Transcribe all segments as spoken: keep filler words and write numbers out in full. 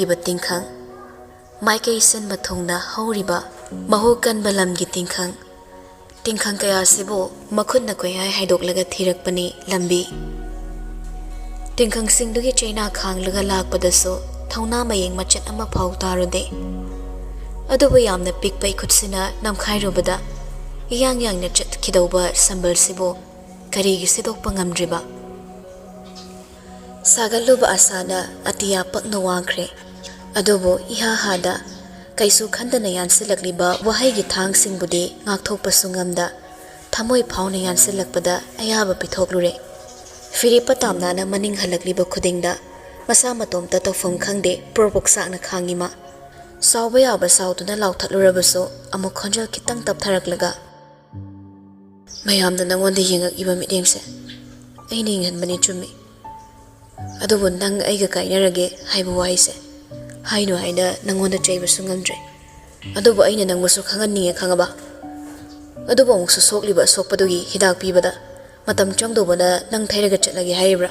ꯏꯕ ꯇꯤꯡꯈꯪ, ꯃꯥꯏꯀꯩ ꯁꯤꯟꯕ ꯊꯨꯡꯅ ꯍꯧꯔꯤꯕ ꯃꯍꯨ ꯀꯟꯕ ꯂꯝꯒꯤ ꯇꯤꯡꯈꯪ, ꯇꯤꯡꯈꯪ ꯀꯌꯥꯁꯤꯕꯨ ꯃꯈꯨꯠꯅ ꯀꯣꯏꯍꯥꯏ ꯍꯥꯏꯗꯣꯛꯂꯒ ꯊꯤꯔꯛꯄꯅꯤ ꯂꯝꯕꯤ꯫ ꯇꯤꯡꯈꯪꯁꯤꯡꯗꯨꯒꯤ ꯆꯩꯅꯥ ꯈꯥꯡꯂꯒ ꯂꯥꯛꯄꯗꯁꯨ ꯊꯧꯅꯥ ꯃꯌꯦꯡ ꯃꯆꯦꯠ ꯑꯃ ꯐꯥꯎ ꯇꯥꯔꯨꯗꯦ꯫ ꯑꯗꯨꯕꯨ ꯌꯥꯝꯅ ꯄꯤꯛꯄ ꯏꯈꯨꯠꯁꯤꯅ ꯅꯝꯈꯥꯏꯔꯨꯕꯗ ꯏꯌꯥꯡ ꯌꯥꯡꯅ ꯆꯠꯈꯤꯗꯧꯕ ꯁꯝꯕꯜꯁꯤꯕꯨ ꯀꯔꯤꯒꯤ ꯁꯤꯗꯣꯛꯄ ꯉꯝꯗ꯭ꯔꯤꯕ? ꯁꯥꯒꯠꯂꯨꯕ ꯑꯁꯥꯅ ꯑꯇꯤꯌꯥ ꯄꯛꯅ ꯋꯥꯡꯈ꯭ꯔꯦ꯫ ꯑꯗꯨꯕꯨ ꯏꯍꯥ ꯍꯥꯗ ꯀꯩꯁꯨ ꯈꯟꯗꯅ ꯌꯥꯟꯁꯤꯜꯂꯛꯂꯤꯕ ꯋꯥꯍꯩꯒꯤ ꯊꯥꯡꯁꯤꯡꯕꯨꯗꯤ ꯉꯥꯛꯊꯣꯛꯄꯁꯨ ꯉꯝꯗ, ꯊꯃꯣꯏ ꯐꯥꯎꯅ ꯌꯥꯟꯁꯤꯜꯂꯛꯄꯗ ꯑꯌꯥꯕ ꯄꯤꯊꯣꯛꯂꯨꯔꯦ꯫ ꯐꯤꯔꯦꯞꯄ ꯇꯥꯝꯅꯥꯅ ꯃꯅꯤꯡ ꯍꯜꯂꯛꯂꯤꯕ ꯈꯨꯗꯤꯡꯗ ꯃꯁꯥ ꯃꯇꯣꯝꯇ ꯇꯧꯐꯝ ꯈꯪꯗꯦ ꯄ꯭ꯔꯣꯛ ꯄ꯭ꯔꯣꯛ ꯆꯥꯛꯅ ꯈꯥꯡꯉꯤ ꯃꯥ꯫ ꯁꯥꯎꯕ ꯌꯥꯕ ꯁꯥꯎꯗꯨꯅ ꯂꯥꯎꯊꯠꯂꯨꯔꯕꯁꯨ ꯑꯃꯨꯛ ꯈꯣꯟꯖꯦꯜ ꯈꯤꯇꯪ ꯇꯞꯊꯔꯛꯂꯒ, "ꯃꯌꯥꯝꯅ ꯅꯪꯉꯣꯟꯗ ꯌꯦꯡꯉꯛꯏꯕ ꯃꯤꯠꯌꯦꯡꯁꯦ ꯑꯩꯅ ꯌꯦꯡꯍꯟꯕꯅꯤ, ꯆꯨꯝꯃꯤ꯫ ꯑꯗꯨꯕꯨ ꯅꯪ ꯑꯩꯒ ꯀꯥꯏꯅꯔꯒꯦ ꯍꯥꯏꯕ ꯋꯥꯍꯩꯁꯦ ꯍꯥꯏꯅꯨ ꯍꯥꯏꯅ ꯅꯪꯉꯣꯟꯗ ꯆꯩꯕꯁꯨ ꯉꯝꯗ꯭ꯔꯦ꯫ ꯑꯗꯨꯕꯨ ꯑꯩꯅ ꯅꯪꯕꯨꯁꯨ ꯈꯪꯍꯟꯅꯤꯡꯉꯦ, ꯈꯪꯉꯕ? ꯑꯗꯨꯕꯨ ꯑꯃꯨꯛꯁꯨ ꯁꯣꯛꯂꯤꯕ ꯑꯁꯣꯛꯄꯗꯨꯒꯤ ꯍꯤꯗꯥꯛ ꯄꯤꯕꯗ ꯃꯇꯝ ꯆꯪꯗꯧꯕꯅ ꯅꯪ ꯊꯩꯔꯒ ꯆꯠꯂꯒꯦ ꯍꯥꯏꯔꯤꯕ꯭ꯔꯥ?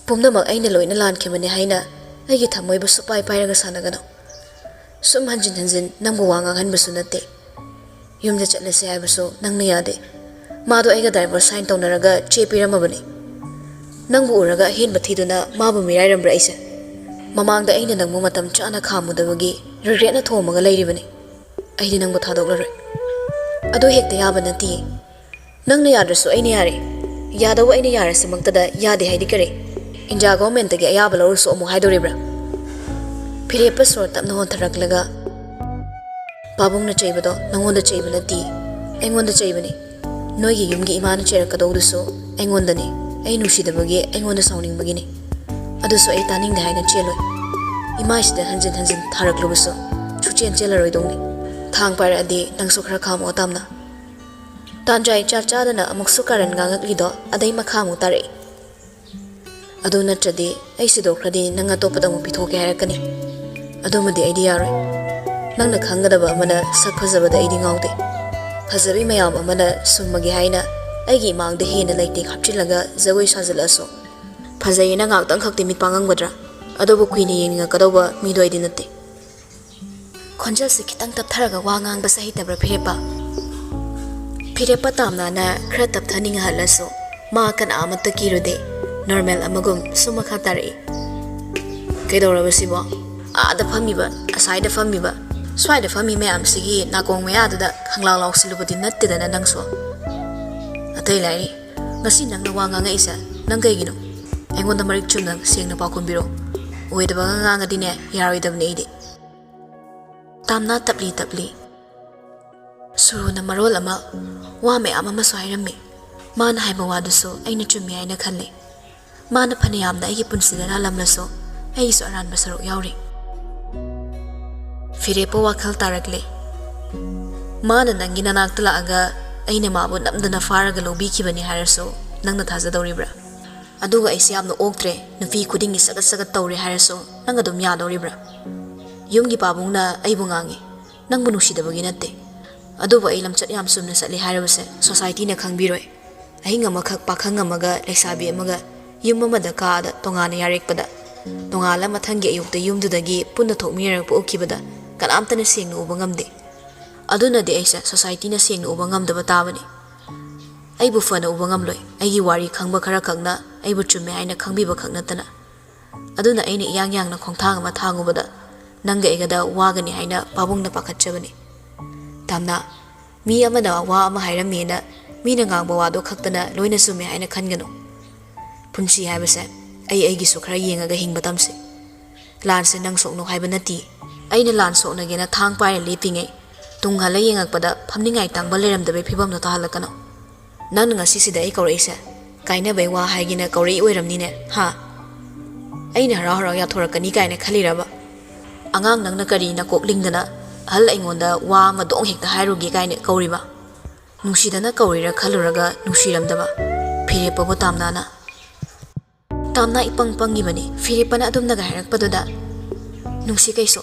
ꯄꯨꯝꯅꯃꯛ ꯑꯩꯅ ꯂꯣꯏꯅ ꯂꯥꯟꯈꯤꯕꯅꯤ ꯍꯥꯏꯅ ꯑꯩꯒꯤ ꯊꯃꯣꯏꯕꯨ ꯁꯨꯛꯄꯥꯏ ꯄꯥꯏꯔꯒ ꯁꯥꯟꯅꯒꯅꯨ꯫ ꯁꯨꯝ ꯍꯟꯖꯤꯟ ꯍꯟꯖꯤꯟ ꯅꯪꯕꯨ ꯋꯥ ꯉꯥꯡꯍꯟꯕꯁꯨ ꯅꯠꯇꯦ꯫ ꯌꯨꯝꯗ ꯆꯠꯂꯁꯦ ꯍꯥꯏꯕꯁꯨ ꯅꯪꯅ ꯌꯥꯗꯦ꯫ ꯃꯥꯗꯣ ꯑꯩꯒ divorce sign ꯇꯧꯅꯔꯒ ꯆꯦ ꯄꯤꯔꯝꯃꯕꯅꯤ꯫ ꯅꯪꯕꯨ ꯎꯔꯒ ꯑꯍꯦꯟꯕ ꯊꯤꯗꯨꯅ ꯃꯥꯕꯨ ꯃꯤꯔꯥꯏꯔꯝꯕ꯭ꯔꯥ ꯑꯩꯁꯦ? ꯃꯃꯥꯡꯗ ꯑꯩꯅ ꯅꯪꯕꯨ ꯃꯇꯝ ꯆꯥꯅ ꯈꯥꯝꯃꯨꯗꯕꯒꯤ regretꯅ ꯊꯣꯝꯃꯒ ꯂꯩꯔꯤꯕꯅꯤ꯫ ꯑꯩꯗꯤ ꯅꯪꯕꯨ ꯊꯥꯗꯣꯛꯂꯔꯣꯏ꯫ ꯑꯗꯨ ꯍꯦꯛꯇ ꯌꯥꯕ ꯅꯠꯇꯤꯌꯦ꯫ ꯅꯪꯅ ꯌꯥꯗ꯭ꯔꯁꯨ ꯑꯩꯅ ꯌꯥꯔꯦ꯫ ꯌꯥꯗꯧꯕ ꯑꯩꯅ ꯌꯥꯔꯁꯤꯃꯛꯇꯗ ꯌꯥꯗꯦ ꯍꯥꯏꯗꯤ ꯀꯔꯤ? ꯏꯟꯗꯤꯌꯥ governmentꯇꯒꯤ ꯑꯌꯥꯕ ꯂꯧꯔꯁꯨ ꯑꯃꯨꯛ ꯍꯥꯏꯗꯣꯔꯤꯕ꯭ꯔꯥ?" ꯐꯤꯔꯦꯞꯄ ꯁꯣꯔ ꯇꯞꯅ ꯍꯣꯟꯊꯔꯛꯂꯒ, "ꯄꯥꯕꯨꯡꯅ ꯆꯩꯕꯗꯣ ꯅꯪꯉꯣꯟꯗ ꯆꯩꯕ ꯅꯠꯇꯤꯌꯦ, ꯑꯩꯉꯣꯟꯗ ꯆꯩꯕꯅꯤ꯫ ꯅꯣꯏꯒꯤ ꯌꯨꯝꯒꯤ ꯏꯃꯥꯅ ꯆꯩꯔꯛꯀꯗꯧꯗꯨꯁꯨ ꯑꯩꯉꯣꯟꯗꯅꯤ, ꯑꯩ ꯅꯨꯡꯁꯤꯗꯕꯒꯤ, ꯑꯩꯉꯣꯟꯗ ꯁꯥꯎꯅꯤꯡꯕꯒꯤꯅꯤ꯫ ꯑꯗꯨꯁꯨ ꯑꯩ ꯇꯥꯅꯤꯡꯗꯦ ꯍꯥꯏꯅ ꯆꯦꯜꯂꯣꯏ꯫ ꯏꯃꯥꯏꯁꯤꯗ ꯍꯟꯖꯤꯟ ꯍꯟꯖꯤꯟ ꯊꯥꯔꯛꯂꯨꯕꯁꯨ ꯁꯨꯛꯆꯦꯟ ꯆꯦꯜꯂꯔꯣꯏꯗꯧꯅꯤ꯫ ꯊꯥꯡ ꯄꯥꯏꯔꯛꯑꯗꯤ ꯅꯪꯁꯨ ꯈꯔ ꯈꯥꯝꯃꯣ ꯇꯥꯝꯅ꯫ ꯇꯥꯟꯖꯥ ꯏꯆꯥ ꯆꯥꯗꯅ ꯑꯃꯨꯛꯁꯨ ꯀꯥꯔꯟ ꯉꯥꯡꯉꯛꯂꯤꯗꯣ ꯑꯗꯩ ꯃꯈꯥ ꯑꯃꯨꯛ ꯇꯥꯔꯛꯏ꯫ ꯑꯗꯨ ꯅꯠꯇ꯭ꯔꯗꯤ ꯑꯩ ꯁꯤꯗꯣꯛꯈ꯭ꯔꯗꯤ ꯅꯪ ꯑꯇꯣꯞꯄꯗ ꯑꯃꯨꯛ ꯄꯤꯊꯣꯛꯀꯦ ꯍꯥꯏꯔꯛꯀꯅꯤ꯫ ꯑꯗꯨꯃꯗꯤ ꯑꯩꯗꯤ ꯌꯥꯔꯣꯏ꯫ ꯅꯪꯅ ꯈꯪꯒꯗꯕ ꯑꯃꯅ, ꯁꯛ ꯐꯖꯕꯗ ꯑꯩꯗꯤ ꯉꯥꯎꯗꯦ꯫ ꯐꯖꯕꯤ ꯃꯌꯥꯝ ꯑꯃꯅ ꯁꯨꯝꯃꯒꯦ ꯍꯥꯏꯅ ꯑꯩꯒꯤ ꯏꯃꯥꯡꯗ ꯍꯦꯟꯅ ꯂꯩꯇꯦꯡ ꯍꯥꯞꯆꯤꯜꯂꯒ ꯖꯒꯣꯏ ꯁꯥꯖꯤꯜꯂꯛꯑꯁꯨ, ꯐꯖꯩꯌꯦꯅ ꯉꯥꯛꯇꯪ ꯈꯛꯇꯤ ꯃꯤꯠ ꯄꯥꯡꯉꯝꯒꯗ꯭ꯔꯥ? ꯑꯗꯨꯕꯨ ꯀꯨꯏꯅ ꯌꯦꯡꯅꯤꯡꯉꯛꯀꯗꯧꯕ ꯃꯤꯗꯣ ꯑꯩꯗꯤ ꯅꯠꯇꯦ꯫ ꯈꯣꯟꯖꯦꯜꯁꯦ ꯈꯤꯇꯪ ꯇꯞꯊꯔꯒ ꯋꯥ ꯉꯥꯡꯕꯁꯦ ꯍꯩꯇꯕ꯭ꯔꯥ ꯐꯤꯔꯦꯞꯄ? ꯐꯤꯔꯦꯞꯄ ꯇꯥꯝꯅꯥꯅ ꯈꯔ ꯇꯞꯊꯅꯤꯡꯍꯜꯂꯁꯨ ꯃꯥ ꯀꯅꯥ ꯑꯃꯠꯇ ꯀꯤꯔꯨꯗꯦ꯫ ꯅꯣꯔꯃꯦꯜ ꯑꯃꯒꯨꯝ ꯁꯨꯝ ꯃꯈꯥ ꯇꯥꯔꯛꯏ꯫ "ꯀꯩꯗꯧꯔꯕ ꯁꯤꯕꯣ? ꯑꯥꯗ ꯐꯝꯃꯤꯕ, ꯑꯁꯥꯏꯗ ꯐꯝꯃꯤꯕ, ꯁ꯭ꯋꯥꯏꯗ ꯐꯝꯃꯤ ꯃꯌꯥꯝꯁꯤꯒꯤ ꯅꯥꯀꯣꯡ ꯃꯌꯥꯗꯨꯗ ꯈꯪꯂꯥꯎ ꯂꯥꯎꯁꯤꯜꯂꯨꯕꯗꯤ ꯅꯠꯇꯦꯗꯅ ꯅꯪꯁꯨ? ꯑꯇꯩ ꯂꯥꯏꯔꯤ, ꯉꯁꯤ ꯅꯪꯅ ꯋꯥ ꯉꯥꯡꯉꯛꯏꯁꯦ ꯅꯪ ꯀꯩꯒꯤꯅꯣ? ꯑꯩꯉꯣꯟꯗ ꯃꯔꯤꯛ ꯆꯨꯝꯅ ꯁꯦꯡꯅ ꯄꯥꯎꯈꯨꯝ ꯄꯤꯔꯣ꯫ ꯑꯣꯏꯗꯕꯒ ꯉꯥꯡꯉꯗꯤꯅꯦ, ꯌꯥꯔꯣꯏꯗꯕꯅꯦ ꯑꯩꯗꯤ꯫" ꯇꯥꯝꯅꯥ ꯇꯞꯂꯤ ꯇꯞꯂꯤ꯫ ꯁꯨꯔꯨꯅ ꯃꯔꯣꯜ ꯑꯃ ꯋꯥ ꯃꯌꯥꯝ ꯑꯃꯁꯨ ꯍꯥꯏꯔꯝꯃꯤ꯫ ꯃꯥꯅ ꯍꯥꯏꯕ ꯋꯥꯗꯨꯁꯨ ꯑꯩꯅ ꯆꯨꯝꯃꯤ ꯍꯥꯏꯅ ꯈꯜꯂꯤ꯫ ꯃꯥꯅ ꯐꯅꯌꯥꯝꯅ ꯑꯩꯒꯤ ꯄꯨꯟꯁꯤꯗ ꯂꯥꯜꯂꯝꯂꯁꯨ, ꯑꯩꯒꯤꯁꯨ ꯑꯔꯥꯟꯕ ꯁꯔꯨꯛ ꯌꯥꯎꯔꯤ꯫ ꯐꯤꯔꯦꯞꯄ ꯋꯥꯈꯜ ꯇꯥꯔꯛꯂꯦ꯫ ꯃꯥꯅ ꯅꯪꯒꯤ ꯅꯅꯥꯛꯇ ꯂꯥꯛꯑꯒ ꯑꯩꯅ ꯃꯥꯕꯨ ꯅꯝꯗꯅ ꯐꯥꯔꯒ ꯂꯧꯕꯤꯈꯤꯕꯅꯤ ꯍꯥꯏꯔꯁꯨ, ꯅꯪꯅ ꯊꯥꯖꯗꯧꯔꯤꯕ꯭ꯔꯥ? ꯑꯗꯨꯒ ꯑꯩꯁꯦ ꯌꯥꯝꯅ ꯑꯣꯛꯇ꯭ꯔꯦ, ꯅꯨꯄꯤ ꯈꯨꯗꯤꯡꯒꯤ ꯁꯒꯠ ꯁꯒꯠ ꯇꯧꯔꯦ ꯍꯥꯏꯔꯁꯨ, ꯅꯪ ꯑꯗꯨꯝ ꯌꯥꯗꯧꯔꯤꯕ꯭ꯔꯥ? ꯌꯨꯝꯒꯤ ꯄꯥꯕꯨꯡꯅ ꯑꯩꯕꯨ ꯉꯥꯡꯉꯤ, ꯅꯪꯕꯨ ꯅꯨꯡꯁꯤꯗꯕꯒꯤ ꯅꯠꯇꯦ꯫ ꯑꯗꯨꯕꯨ ꯑꯩ ꯂꯝꯆꯠ ꯌꯥꯝ ꯆꯨꯝꯅ ꯆꯠꯂꯤ ꯍꯥꯏꯔꯕꯁꯦ ꯁꯣꯁꯥꯏꯇꯤꯅ ꯈꯪꯕꯤꯔꯣꯏ꯫ ꯑꯍꯤꯡ ꯑꯃꯈꯛ ꯄꯥꯈꯪ ꯑꯃꯒ ꯂꯩꯁꯥꯕꯤ ꯑꯃꯒ ꯌꯨꯝ ꯑꯃꯗ ꯀꯥꯗ ꯇꯣꯉꯥꯟꯅ ꯌꯥꯔꯦꯛꯄꯗ, ꯅꯣꯡꯉꯥꯜꯂ ꯃꯊꯪꯒꯤ ꯑꯌꯨꯛꯇ ꯌꯨꯝꯗꯨꯗꯒꯤ ꯄꯨꯟꯅ ꯊꯣꯛꯃꯤꯟꯅꯔꯛꯄ ꯎꯈꯤꯕꯗ ꯀꯅꯥꯝꯇꯅ ꯁꯦꯡꯅ ꯎꯕ ꯉꯝꯗꯦ꯫ ꯑꯗꯨꯅꯗꯤ ꯑꯩꯁꯦ ꯁꯣꯁꯥꯏꯇꯤꯅ ꯁꯦꯡꯅ ꯎꯕ ꯉꯝꯗꯕ ꯇꯥꯕꯅꯤ꯫ ꯑꯩꯕꯨ ꯐꯅ ꯎꯕ ꯉꯝꯂꯣꯏ, ꯑꯩꯒꯤ ꯋꯥꯔꯤ ꯈꯪꯕ ꯈꯔ ꯈꯛꯅ ꯑꯩꯕꯨ ꯆꯨꯝꯃꯦ ꯍꯥꯏꯅ ꯈꯪꯕꯤꯕ ꯈꯛ ꯅꯠꯇꯅ꯫ ꯑꯗꯨꯅ ꯑꯩꯅ ꯏꯌꯥꯡ ꯌꯥꯡꯅ ꯈꯣꯡꯊꯥꯡ ꯑꯃ ꯊꯥꯡꯉꯨꯕꯗ ꯅꯪꯒ ꯑꯩꯒꯗ ꯋꯥꯒꯅꯤ ꯍꯥꯏꯅ ꯄꯥꯕꯨꯡꯅ ꯄꯥꯈꯠꯆꯕꯅꯤ꯫ ꯇꯥꯝꯅꯥ, ꯃꯤ ꯑꯃꯅ ꯋꯥ ꯑꯃ ꯍꯥꯏꯔꯝꯃꯦꯅ ꯃꯤꯅ ꯉꯥꯡꯕ ꯋꯥꯗꯣ ꯈꯛꯇꯅ ꯂꯣꯏꯅ ꯆꯨꯝꯃꯦ ꯍꯥꯏꯅ ꯈꯟꯒꯅꯨ꯫ ꯄꯨꯟꯁꯤ ꯍꯥꯏꯕꯁꯦ ꯑꯩ ꯑꯩꯒꯤꯁꯨ ꯈꯔ ꯌꯦꯡꯉꯒ ꯍꯤꯡꯕ ꯇꯝꯁꯤ꯫ ꯂꯥꯟꯁꯦ ꯅꯪ ꯁꯣꯛꯅꯧ ꯍꯥꯏꯕ ꯅꯠꯇꯦ꯫ ꯑꯩꯅ ꯂꯥꯟ ꯁꯣꯛꯅꯒꯦꯅ ꯊꯥꯡ ꯄꯥꯏꯔ ꯂꯦꯞꯄꯤꯉꯩ, ꯇꯨꯡ ꯍꯜꯂ ꯌꯦꯡꯉꯛꯄꯗ ꯐꯝꯅꯤꯡꯉꯥꯏ ꯇꯥꯡꯕ ꯂꯩꯔꯝꯗꯕꯩ ꯐꯤꯕꯝꯗꯣ ꯇꯥꯍꯜꯂꯛꯀꯅꯨ꯫ ꯅꯪꯅ ꯉꯁꯤꯁꯤꯗ ꯑꯩ ꯀꯧꯔꯛꯏꯁꯦ ꯀꯥꯏꯅꯕꯩ ꯋꯥ ꯍꯥꯏꯒꯦꯅ ꯀꯧꯔꯛꯏ ꯑꯣꯏꯔꯝꯅꯤꯅꯦ, ꯍꯥ? ꯑꯩꯅ ꯍꯔꯥꯎ ꯍꯔꯥꯎ ꯌꯥꯊꯣꯔꯛꯀꯅꯤ ꯀꯥꯏꯅ ꯈꯜꯂꯤꯔꯕ? ꯑꯉꯥꯡ ꯅꯪꯅ ꯀꯔꯤ ꯅꯀꯣꯛ ꯂꯤꯡꯗꯅ ꯑꯍꯜ ꯑꯩꯉꯣꯟꯗ ꯋꯥ ꯑꯃ ꯗꯣꯡ ꯍꯦꯛꯇ ꯍꯥꯏꯔꯨꯒꯦ ꯀꯥꯏꯅ ꯀꯧꯔꯤꯕ? ꯅꯨꯡꯁꯤꯗꯅ ꯀꯧꯔꯤꯔ ꯈꯜꯂꯨꯔꯒ ꯅꯨꯡꯁꯤꯔꯝꯗꯕ꯫ ꯐꯤꯔꯦꯞꯄꯕꯨ ꯇꯥꯝꯅꯥꯅ꯫ ꯇꯥꯝꯅꯥ ꯏꯄꯪ ꯄꯪꯉꯤꯕꯅꯤ꯫ ꯐꯤꯔꯦꯞꯄꯅ ꯑꯗꯨꯝꯅꯒ ꯍꯥꯏꯔꯛꯄꯗꯨꯗ, "ꯅꯨꯡꯁꯤ ꯀꯩꯁꯨ?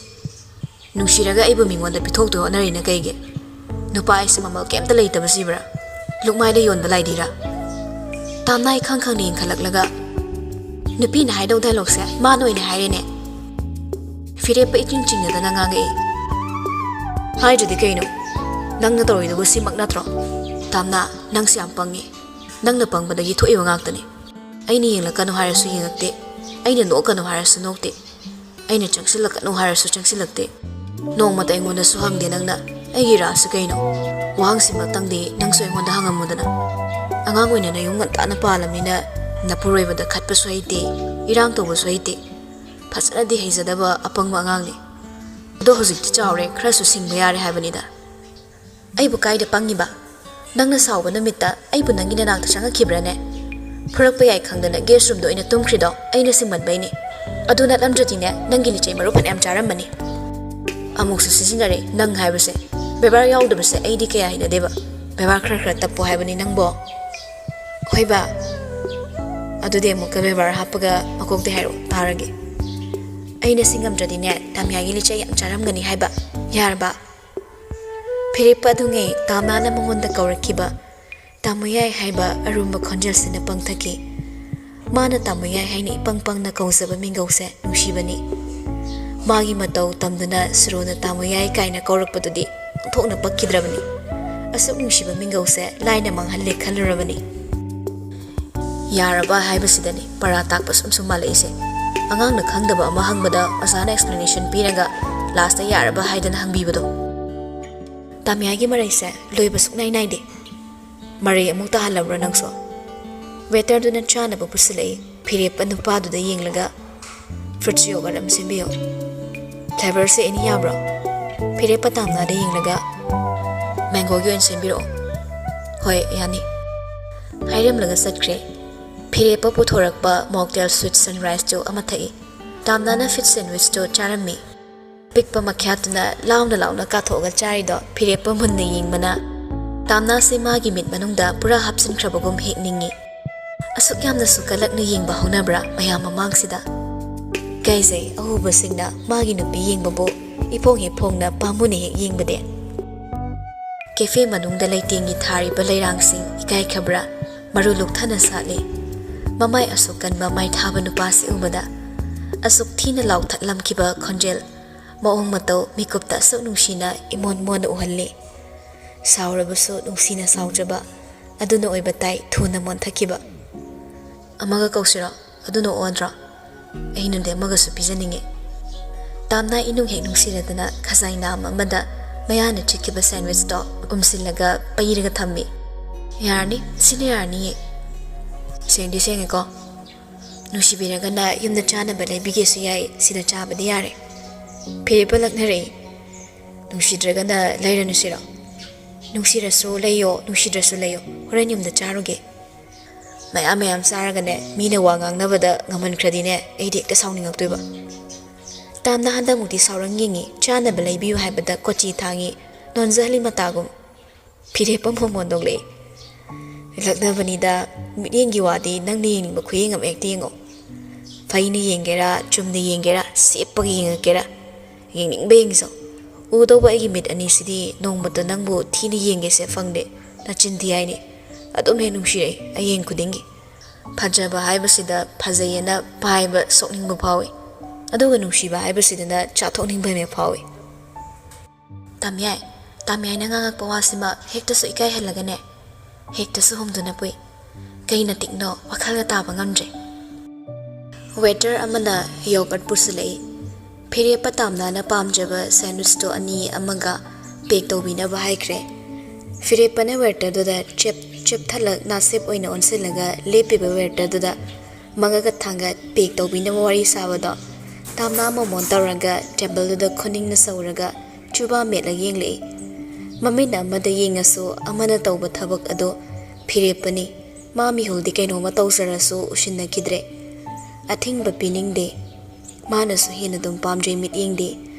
ꯅꯨꯡꯁꯤꯔꯒ ꯑꯩꯕꯨ ꯃꯤꯉꯣꯟꯗ ꯄꯤꯊꯣꯛꯇꯣꯏ ꯍꯣꯠꯅꯔꯤꯅ ꯀꯩꯒꯤ? ꯅꯨꯄꯥ ꯑꯩꯁꯦ ꯃꯃꯜ ꯀꯩꯝꯇ ꯂꯩꯇꯕꯁꯤꯕ꯭ꯔꯥ? ꯂꯨꯛꯃꯥꯏꯗ ꯌꯣꯟꯕ ꯂꯥꯏꯗꯤꯔꯥ?" ꯇꯥꯝꯅꯥ ꯏꯈꯪ ꯈꯪꯅ ꯌꯦꯡꯈꯠꯂꯛꯂꯒ, ꯅꯨꯄꯤꯅ ꯍꯥꯏꯗꯧ ꯗꯥꯏꯂꯣꯛꯁꯦ ꯃꯥꯅ ꯑꯣꯏꯅ ꯍꯥꯏꯔꯦꯅꯦ꯫ ꯐꯤꯔꯦꯞꯄ ꯏꯆꯤꯡ ꯆꯤꯡꯅꯗꯅ ꯉꯥꯡꯉꯛꯏ꯫ ꯍꯥꯏꯗ꯭ꯔꯗꯤ ꯀꯩꯅꯣ? ꯅꯪꯅ ꯇꯧꯔꯤꯗꯨꯕꯨ ꯁꯤꯃꯛ ꯅꯠꯇ꯭ꯔꯣ? ꯇꯥꯝꯅꯥ, ꯅꯪꯁꯦ ꯌꯥꯝ ꯄꯪꯉꯤ꯫ ꯅꯪꯅ ꯄꯪꯕꯗꯒꯤ ꯊꯣꯛꯏꯕ ꯉꯥꯛꯇꯅꯤ꯫ ꯑꯩꯅ ꯌꯦꯡꯂꯛꯀꯅꯨ ꯍꯥꯏꯔꯁꯨ ꯌꯦꯡꯂꯛꯇꯦ꯫ ꯑꯩꯅ ꯅꯣꯛꯀꯅꯨ ꯍꯥꯏꯔꯁꯨ ꯅꯣꯛꯇꯦ꯫ ꯑꯩꯅ ꯆꯪꯁꯤꯜꯂꯛꯀꯅꯨ ꯍꯥꯏꯔꯁꯨ ꯆꯪꯁꯤꯜꯂꯛꯇꯦ꯫ ꯅꯣꯡꯃꯇ ꯑꯩꯉꯣꯟꯗꯁꯨ ꯍꯪꯗꯦ ꯅꯪꯅ ꯑꯩꯒꯤ ꯏꯔꯥꯁꯤ ꯀꯩꯅꯣ? ꯋꯥꯍꯪꯁꯤꯃꯛꯇꯪꯗꯤ ꯅꯪꯁꯨ ꯑꯩꯉꯣꯟꯗ ꯍꯪꯉꯝꯃꯨꯗꯅ꯫ ꯑꯉꯥꯡ ꯑꯣꯏꯅ ꯅꯌꯨꯝ ꯉꯟꯇꯥꯅ ꯄꯥꯜꯂꯝꯅꯤꯅ ꯅꯄꯨꯔꯣꯏꯕꯗ ꯈꯠꯄꯁꯨ ꯍꯩꯇꯦ, ꯏꯔꯥꯡ ꯇꯧꯕꯁꯨ ꯍꯩꯇꯦ꯫ ꯐꯖꯅꯗꯤ ꯍꯩꯖꯗꯕ ꯑꯄꯪꯕ ꯑꯉꯥꯡꯅꯤ꯫ ꯑꯗꯣ ꯍꯧꯖꯤꯛꯇꯤ ꯆꯥꯎꯔꯦ, ꯈꯔꯁꯨ ꯁꯤꯡꯕ ꯌꯥꯔꯦ ꯍꯥꯏꯕꯅꯤꯗ꯫ ꯑꯩꯕꯨ ꯀꯥꯏꯗ ꯄꯪꯉꯤꯕ? ꯅꯪꯅ ꯁꯥꯎꯕ ꯅꯨꯃꯤꯠꯇ ꯑꯩꯕꯨ ꯅꯪꯒꯤ ꯅꯅꯥꯛꯇ ꯆꯪꯉꯛꯈꯤꯕ꯭ꯔꯥꯅꯦ? ꯐꯨꯔꯛꯄ ꯌꯥꯏ ꯈꯪꯗꯅ ꯒꯦꯁ ꯔꯨꯝꯗ ꯑꯣꯏꯅ ꯇꯨꯝꯈ꯭ꯔꯤꯗꯣ ꯑꯩꯅ ꯁꯤꯡꯃꯟꯕꯩꯅꯦ꯫ ꯑꯗꯨ ꯅꯠꯂꯝꯗ꯭ꯔꯗꯤꯅꯦ, ꯅꯪꯒꯤ ꯂꯤꯆꯩ ꯃꯔꯨ ꯐꯅꯌꯥꯝ ꯆꯥꯔꯝꯃꯅꯤ꯫ ꯑꯃꯨꯛꯁꯨ ꯁꯤꯖꯤꯟꯅꯔꯦ ꯅꯪ ꯍꯥꯏꯕꯁꯦ꯫ ꯕꯦꯕꯥꯔ ꯌꯥꯎꯗꯕꯁꯦ ꯑꯩꯗꯤ ꯀꯌꯥ ꯍꯩꯅꯗꯦꯕ꯫ ꯕꯦꯕꯥꯔ ꯈꯔ ꯈꯔ ꯇꯞꯄꯣ ꯍꯥꯏꯕꯅꯤ ꯅꯪꯕꯣ꯫ ꯍꯣꯏꯕ, ꯑꯗꯨꯗꯤ ꯑꯃꯨꯛꯀ ꯕꯦꯕꯥꯔ ꯍꯥꯞꯄꯒ ꯃꯀꯣꯛꯇꯩ ꯍꯥꯏꯔꯛꯑꯣ ꯇꯥꯔꯒꯦ꯫ ꯑꯩꯅ ꯁꯤꯡꯉꯝꯗ꯭ꯔꯗꯤꯅꯦ, ꯇꯥꯃꯤꯌꯥꯒꯤ ꯂꯤꯆꯩ ꯌꯥꯝ ꯆꯥꯔꯝꯒꯅꯤ ꯍꯥꯏꯕ꯫ ꯌꯥꯔꯕ? ꯐꯤꯔꯦꯞꯄ ꯑꯗꯨꯉꯩ ꯇꯥꯝꯅꯥꯅ ꯃꯉꯣꯟꯗ ꯀꯧꯔꯛꯈꯤꯕ ꯇꯥꯃꯣ ꯌꯥꯏ ꯍꯥꯏꯕ ꯑꯔꯨꯝꯕ ꯈꯣꯟꯖꯦꯜꯁꯤꯅ ꯄꯪꯊꯈꯤ꯫ ꯃꯥꯅ ꯇꯥꯃꯣ ꯌꯥꯏ ꯍꯥꯏꯅ ꯏꯄꯪ ꯄꯪꯅ ꯀꯧꯖꯕ ꯃꯤꯡꯒꯧꯁꯦ ꯅꯨꯡꯁꯤꯕꯅꯤ꯫ ꯃꯥꯒꯤ ꯃꯇꯧ ꯇꯝꯗꯨꯅ ꯁꯨꯔꯨꯅ ꯇꯥꯃꯣ ꯌꯥꯏ ꯀꯥꯏꯅ ꯀꯧꯔꯛꯄꯗꯨꯗꯤ ꯑꯣꯟꯊꯣꯛꯅ ꯄꯛꯈꯤꯗ꯭ꯔꯕꯅꯤ꯫ ꯑꯁꯨꯛ ꯅꯨꯡꯁꯤꯕ ꯃꯤꯡꯒꯧꯁꯦ ꯂꯥꯏꯅ ꯃꯥꯡꯍꯜꯂꯦ ꯈꯜꯂꯨꯔꯕꯅꯤ꯫ ꯌꯥꯔꯕ ꯍꯥꯏꯕꯁꯤꯗꯅꯤ ꯄꯔꯥ ꯇꯥꯛꯄ ꯁꯨꯝ ꯁꯨꯝ ꯃꯥꯜꯂꯛꯏꯁꯦ꯫ ꯑꯉꯥꯡꯅ ꯈꯪꯗꯕ ꯑꯃ ꯍꯪꯕꯗ ꯑꯣꯖꯥꯅ explanation ꯄꯤꯔꯒ ꯂꯥꯁꯇ ꯌꯥꯔꯕ ꯍꯥꯏꯗꯅ ꯍꯪꯕꯤꯕꯗꯣ꯫ ꯇꯥꯃꯤꯌꯥꯒꯤ ꯃꯔꯩꯁꯦ ꯂꯣꯏꯕ ꯁꯨꯛꯅꯥꯏ ꯅꯥꯏꯗꯦ꯫ ꯃꯔꯩ ꯑꯃꯨꯛ ꯇꯥꯍꯜꯂꯕ꯭ꯔꯣ ꯅꯪꯁꯨ? ꯋꯦꯇꯔꯗꯨꯅ ꯆꯥꯅꯕ ꯄꯨꯁꯤꯜꯂꯛꯏ꯫ ꯐꯤꯔꯦꯞꯄ ꯅꯨꯄꯥꯗꯨꯗ ꯌꯦꯡꯂꯒ, "ꯐ꯭ꯔꯨꯠꯁ ꯌꯣꯒꯔꯠ ꯑꯃ ꯁꯦꯝꯕꯤꯌꯨ꯫ ꯐ꯭ꯂꯦꯕꯔꯁꯦ ꯑꯦꯅꯤ ꯌꯥꯕ꯭ꯔꯣ?" ꯐꯤꯔꯦꯞꯄ ꯇꯥꯝꯅꯥꯗ ꯌꯦꯡꯂꯒ, "ꯃꯦꯡꯒꯣꯒꯤ ꯑꯣꯏꯅ ꯁꯦꯝꯕꯤꯔꯛꯑꯣ꯫" "ꯍꯣꯏ, ꯌꯥꯅꯤ," ꯍꯥꯏꯔꯝꯂꯒ ꯆꯠꯈ꯭ꯔꯦ꯫ ꯐꯤꯔꯦꯞꯄ ꯄꯨꯊꯣꯔꯛꯄ mocktail sweet sunrise ꯇꯨ ꯑꯃ ꯊꯛꯏ꯫ ꯇꯥꯝꯅꯥꯅ ꯐꯤꯠ ꯁꯦꯟꯋꯤꯁꯇꯨ ꯆꯥꯔꯝꯃꯤ꯫ ꯄꯤꯛꯄ ꯃꯈ꯭ꯌꯥꯠꯇꯨꯅ ꯂꯥꯎꯅ ꯂꯥꯎꯅ ꯀꯥꯊꯣꯛꯑꯒ ꯆꯥꯔꯤꯗꯣ ꯐꯤꯔꯦꯞꯄ ꯃꯨꯟꯅ ꯌꯦꯡꯕꯅ ꯇꯥꯝꯅꯥꯁꯤ ꯃꯥꯒꯤ ꯃꯤꯠ ꯃꯅꯨꯡꯗ ꯄꯨꯔꯥ ꯍꯥꯞꯆꯤꯟꯈ꯭ꯔꯕꯒꯨꯝ ꯍꯦꯛ ꯅꯤꯡꯏ꯫ ꯑꯁꯨꯛ ꯌꯥꯝꯅꯁꯨ ꯀꯜꯂꯛꯅ ꯌꯦꯡꯕ ꯍꯧꯅꯕ꯭ꯔꯥ ꯃꯌꯥꯝ ꯃꯃꯥꯡꯁꯤꯗ? ꯏꯀꯥꯏꯖꯩ ꯑꯍꯨꯕꯁꯤꯡꯅ ꯃꯥꯒꯤ ꯅꯨꯄꯤ ꯌꯦꯡꯕꯕꯨ ꯏꯐꯣꯡ ꯏꯐꯣꯡꯅ ꯄꯥꯝꯃꯨꯅ ꯍꯦꯛ ꯌꯦꯡꯕꯗꯤ꯫ ꯀꯦꯐꯦ ꯃꯅꯨꯡꯗ ꯂꯩꯇꯦꯡꯒꯤ ꯊꯥꯔꯤꯕ ꯂꯩꯔꯥꯡꯁꯤꯡ ꯏꯀꯥꯏꯈ꯭ꯔꯕ꯭ꯔꯥ ꯃꯔꯨ ꯂꯨꯛꯊꯅ ꯁꯥꯠꯂꯤ꯫ ꯃꯃꯥꯏ ꯑꯁꯨꯛ ꯀꯟꯕ ꯃꯥꯏ ꯊꯥꯕ ꯅꯨꯄꯥꯁꯤ ꯎꯕꯗ ꯑꯁꯨꯛ ꯊꯤꯅ ꯂꯥꯎꯊꯠꯂꯝꯈꯤꯕ ꯈꯣꯟꯖꯦꯜ, ꯃꯑꯣꯡ ꯃꯇꯧ, ꯃꯤꯀꯨꯞꯇ ꯑꯁꯨꯛ ꯅꯨꯡꯁꯤꯅ ꯏꯃꯣꯟ ꯃꯣꯟꯅ ꯎꯍꯜꯂꯤ꯫ ꯁꯥꯎꯔꯕꯁꯨ ꯅꯨꯡꯁꯤꯅ ꯁꯥꯎꯖꯕ, ꯑꯗꯨꯅ ꯑꯣꯏꯕ ꯇꯥꯏ ꯊꯨꯅ ꯃꯣꯟꯊꯈꯤꯕ꯫ "ꯑꯃꯒ ꯀꯧꯁꯤꯔꯣ? ꯑꯗꯨꯅ ꯑꯣꯟꯗ꯭ꯔꯣ? ꯑꯩꯅꯗꯤ ꯑꯃꯒꯁꯨ ꯄꯤꯖꯅꯤꯡꯉꯤ꯫" ꯇꯥꯝꯅ ꯏꯅꯨꯡ ꯍꯦꯛ ꯅꯨꯡꯁꯤꯔꯗꯅ ꯈꯖꯥꯏ ꯅꯥꯝ ꯑꯃꯗ ꯃꯌꯥꯅ ꯆꯤꯛꯈꯤꯕ ꯁꯦꯟꯋꯤꯁꯇꯣ ꯎꯝꯁꯤꯜꯂꯒ ꯄꯩꯔꯒ ꯊꯝꯃꯤ꯫ "ꯌꯥꯔꯅꯤ, ꯁꯤꯅ ꯌꯥꯔꯅꯤꯌꯦ꯫" "ꯁꯦꯡꯗꯤ ꯁꯦꯡꯉꯦꯀꯣ꯫ ꯅꯨꯡꯁꯤꯕꯤꯔꯒꯅ ꯌꯨꯝꯗ ꯆꯥꯅꯕ ꯂꯩꯕꯤꯒꯦꯁꯨ ꯌꯥꯏ, ꯁꯤꯗ ꯆꯥꯕꯗꯤ ꯌꯥꯔꯦ꯫" ꯐꯤꯔꯦꯞꯄ ꯂꯛꯅꯔꯛꯏ꯫ "ꯅꯨꯡꯁꯤꯗ꯭ꯔꯒꯅ ꯂꯩꯔꯅꯨ ꯁꯤꯔꯣ? ꯅꯨꯡꯁꯤꯔꯁꯨ ꯂꯩꯌꯣ, ꯅꯨꯡꯁꯤꯗ꯭ꯔꯁꯨ ꯂꯩꯌꯣ, ꯍꯣꯔꯦꯟ ꯌꯨꯝꯗ ꯆꯥꯔꯨꯒꯦ꯫" "ꯃꯌꯥꯝ ꯃꯌꯥꯝ ꯆꯥꯔꯒꯅꯦ, ꯃꯤꯅ ꯋꯥ ꯉꯥꯡꯅꯕꯗ ꯉꯝꯍꯟꯈ꯭ꯔꯗꯤꯅꯦ, ꯑꯩꯗꯤ ꯍꯦꯛꯇ ꯁꯥꯎꯅꯤꯡꯉꯛꯇꯣꯏꯕ꯫" ꯇꯥꯝꯅ ꯍꯟꯗꯛꯃꯨꯛꯇꯤ ꯁꯥꯎꯔꯪ ꯌꯦꯡꯉꯤ, ꯆꯥꯅꯕ ꯂꯩꯕꯤꯌꯨ ꯍꯥꯏꯕꯗ ꯀꯣꯆꯤ ꯊꯥꯡꯉꯤ, ꯅꯣꯟꯖꯍꯜꯂꯤ ꯃꯇꯥꯒꯨꯝ꯫ ꯐꯤꯔꯦꯞꯄ ꯃꯣꯃꯣꯟ ꯅꯣꯛꯂꯛꯏ꯫ "ꯂꯛꯅꯕꯅꯤꯗ, ꯃꯤꯠꯌꯦꯡꯒꯤ ꯋꯥꯗꯤ ꯅꯪꯅ ꯌꯦꯡꯅꯤꯡꯕ ꯈꯨꯌꯦꯡ ꯑꯃ ꯍꯦꯛꯇ ꯌꯦꯡꯉꯣ꯫ ꯐꯩꯅ ꯌꯦꯡꯒꯦꯔꯥ, ꯆꯨꯝꯅ ꯌꯦꯡꯒꯦꯔꯥ, ꯁꯦꯞꯄꯒ ꯌꯦꯡꯉꯛꯀꯦꯔꯥ, ꯌꯦꯡꯅꯤꯡꯕ ꯌꯦꯡꯖꯧ꯫ ꯎꯗꯧꯕ ꯑꯩꯒꯤ ꯃꯤꯠ ꯑꯅꯤꯁꯤꯗꯤ ꯅꯣꯡꯃꯇ ꯅꯪꯕꯨ ꯊꯤꯅ ꯌꯦꯡꯒꯦꯁꯦ ꯐꯪꯗꯦ, ꯅꯆꯤꯟ ꯊꯤ ꯍꯥꯏꯅꯤ꯫ ꯑꯗꯨꯝ ꯍꯦꯛ ꯅꯨꯡꯁꯤꯔꯛꯏ ꯑꯌꯦꯡ ꯈꯨꯗꯤꯡꯒꯤ꯫ ꯐꯖꯕ ꯍꯥꯏꯕꯁꯤꯗ ꯐꯖꯩꯌꯦꯅ ꯄꯥꯏꯕ ꯁꯣꯛꯅꯤꯡꯕ ꯐꯥꯎꯏ, ꯑꯗꯨꯒ ꯅꯨꯡꯁꯤꯕ ꯍꯥꯏꯕꯁꯤꯗꯅ ꯆꯥꯊꯣꯛꯅꯤꯡꯕ ꯑꯃ ꯐꯥꯎꯏ꯫" ꯇꯥꯃꯤꯌꯥꯏ, ꯇꯥꯃꯤꯌꯥꯏꯅ ꯉꯥꯡꯉꯛꯄ ꯋꯥꯁꯤꯃ ꯍꯦꯛꯇꯁꯨ ꯏꯀꯥꯏꯍꯜꯂꯒꯅꯦ, ꯍꯦꯛꯇꯁꯨ ꯍꯨꯝꯗꯨꯅ ꯄꯨꯏ꯫ ꯀꯩ ꯅꯇꯤꯛꯅꯣ, ꯋꯥꯈꯜꯒ ꯇꯥꯕ ꯉꯝꯗ꯭ꯔꯦ꯫ ꯋꯦꯇꯔ ꯑꯃꯅ ꯌꯣꯒꯔꯠ ꯄꯨꯁꯤꯜꯂꯛꯏ꯫ ꯐꯤꯔꯦꯞꯄ ꯇꯥꯝꯅꯥꯅ ꯄꯥꯝꯖꯕ ꯁꯦꯟꯋꯤꯁꯇꯣ ꯑꯅꯤ ꯑꯃꯒ ꯄꯦꯛ ꯇꯧꯕꯤꯅꯕ ꯍꯥꯏꯈ꯭ꯔꯦ꯫ ꯐꯤꯔꯦꯞꯄꯅ ꯋꯦꯇꯔꯗꯨꯗ ꯆꯦꯞ ꯆꯦꯞꯊꯜꯂꯛ ꯅꯥꯁꯦꯞ ꯑꯣꯏꯅ ꯑꯣꯟꯁꯤꯜꯂꯒ ꯂꯦꯞꯄꯤꯕ ꯋꯦꯇꯔꯗꯨꯗ ꯃꯉꯛꯀ ꯊꯥꯡꯒꯠ ꯄꯦꯛ ꯇꯧꯕꯤꯅꯕ ꯋꯥꯔꯤ ꯁꯥꯕꯗꯣ ꯇꯥꯝꯅꯥ ꯃꯣꯃꯣꯟ ꯇꯧꯔꯒ ꯇꯦꯕꯜꯗꯨꯗ ꯈꯨꯅꯤꯡꯅ ꯁꯧꯔꯒ ꯆꯨꯕꯥ ꯃꯦꯠꯂ ꯌꯦꯡꯂꯛꯏ꯫ ꯃꯃꯤꯠ ꯑꯃꯗ ꯌꯦꯡꯉꯁꯨ ꯑꯃꯅ ꯇꯧꯕ ꯊꯕꯛ ꯑꯗꯨ ꯐꯤꯔꯦꯞꯄꯅꯤ꯫ ꯃꯥ ꯃꯤꯍꯨꯜꯗꯤ ꯀꯩꯅꯣꯝꯃ ꯇꯧꯖꯔꯁꯨ ꯎꯁꯤꯟꯅꯈꯤꯗ꯭ꯔꯦ꯫ ꯑꯊꯤꯡꯕ ꯄꯤꯅꯤꯡꯗꯦ꯫ ꯃꯥꯅꯁꯨ ꯍꯦꯟꯅ ꯑꯗꯨꯝ ꯄꯥꯝꯖꯩ ꯃꯤꯠꯌꯦꯡꯗꯤ꯫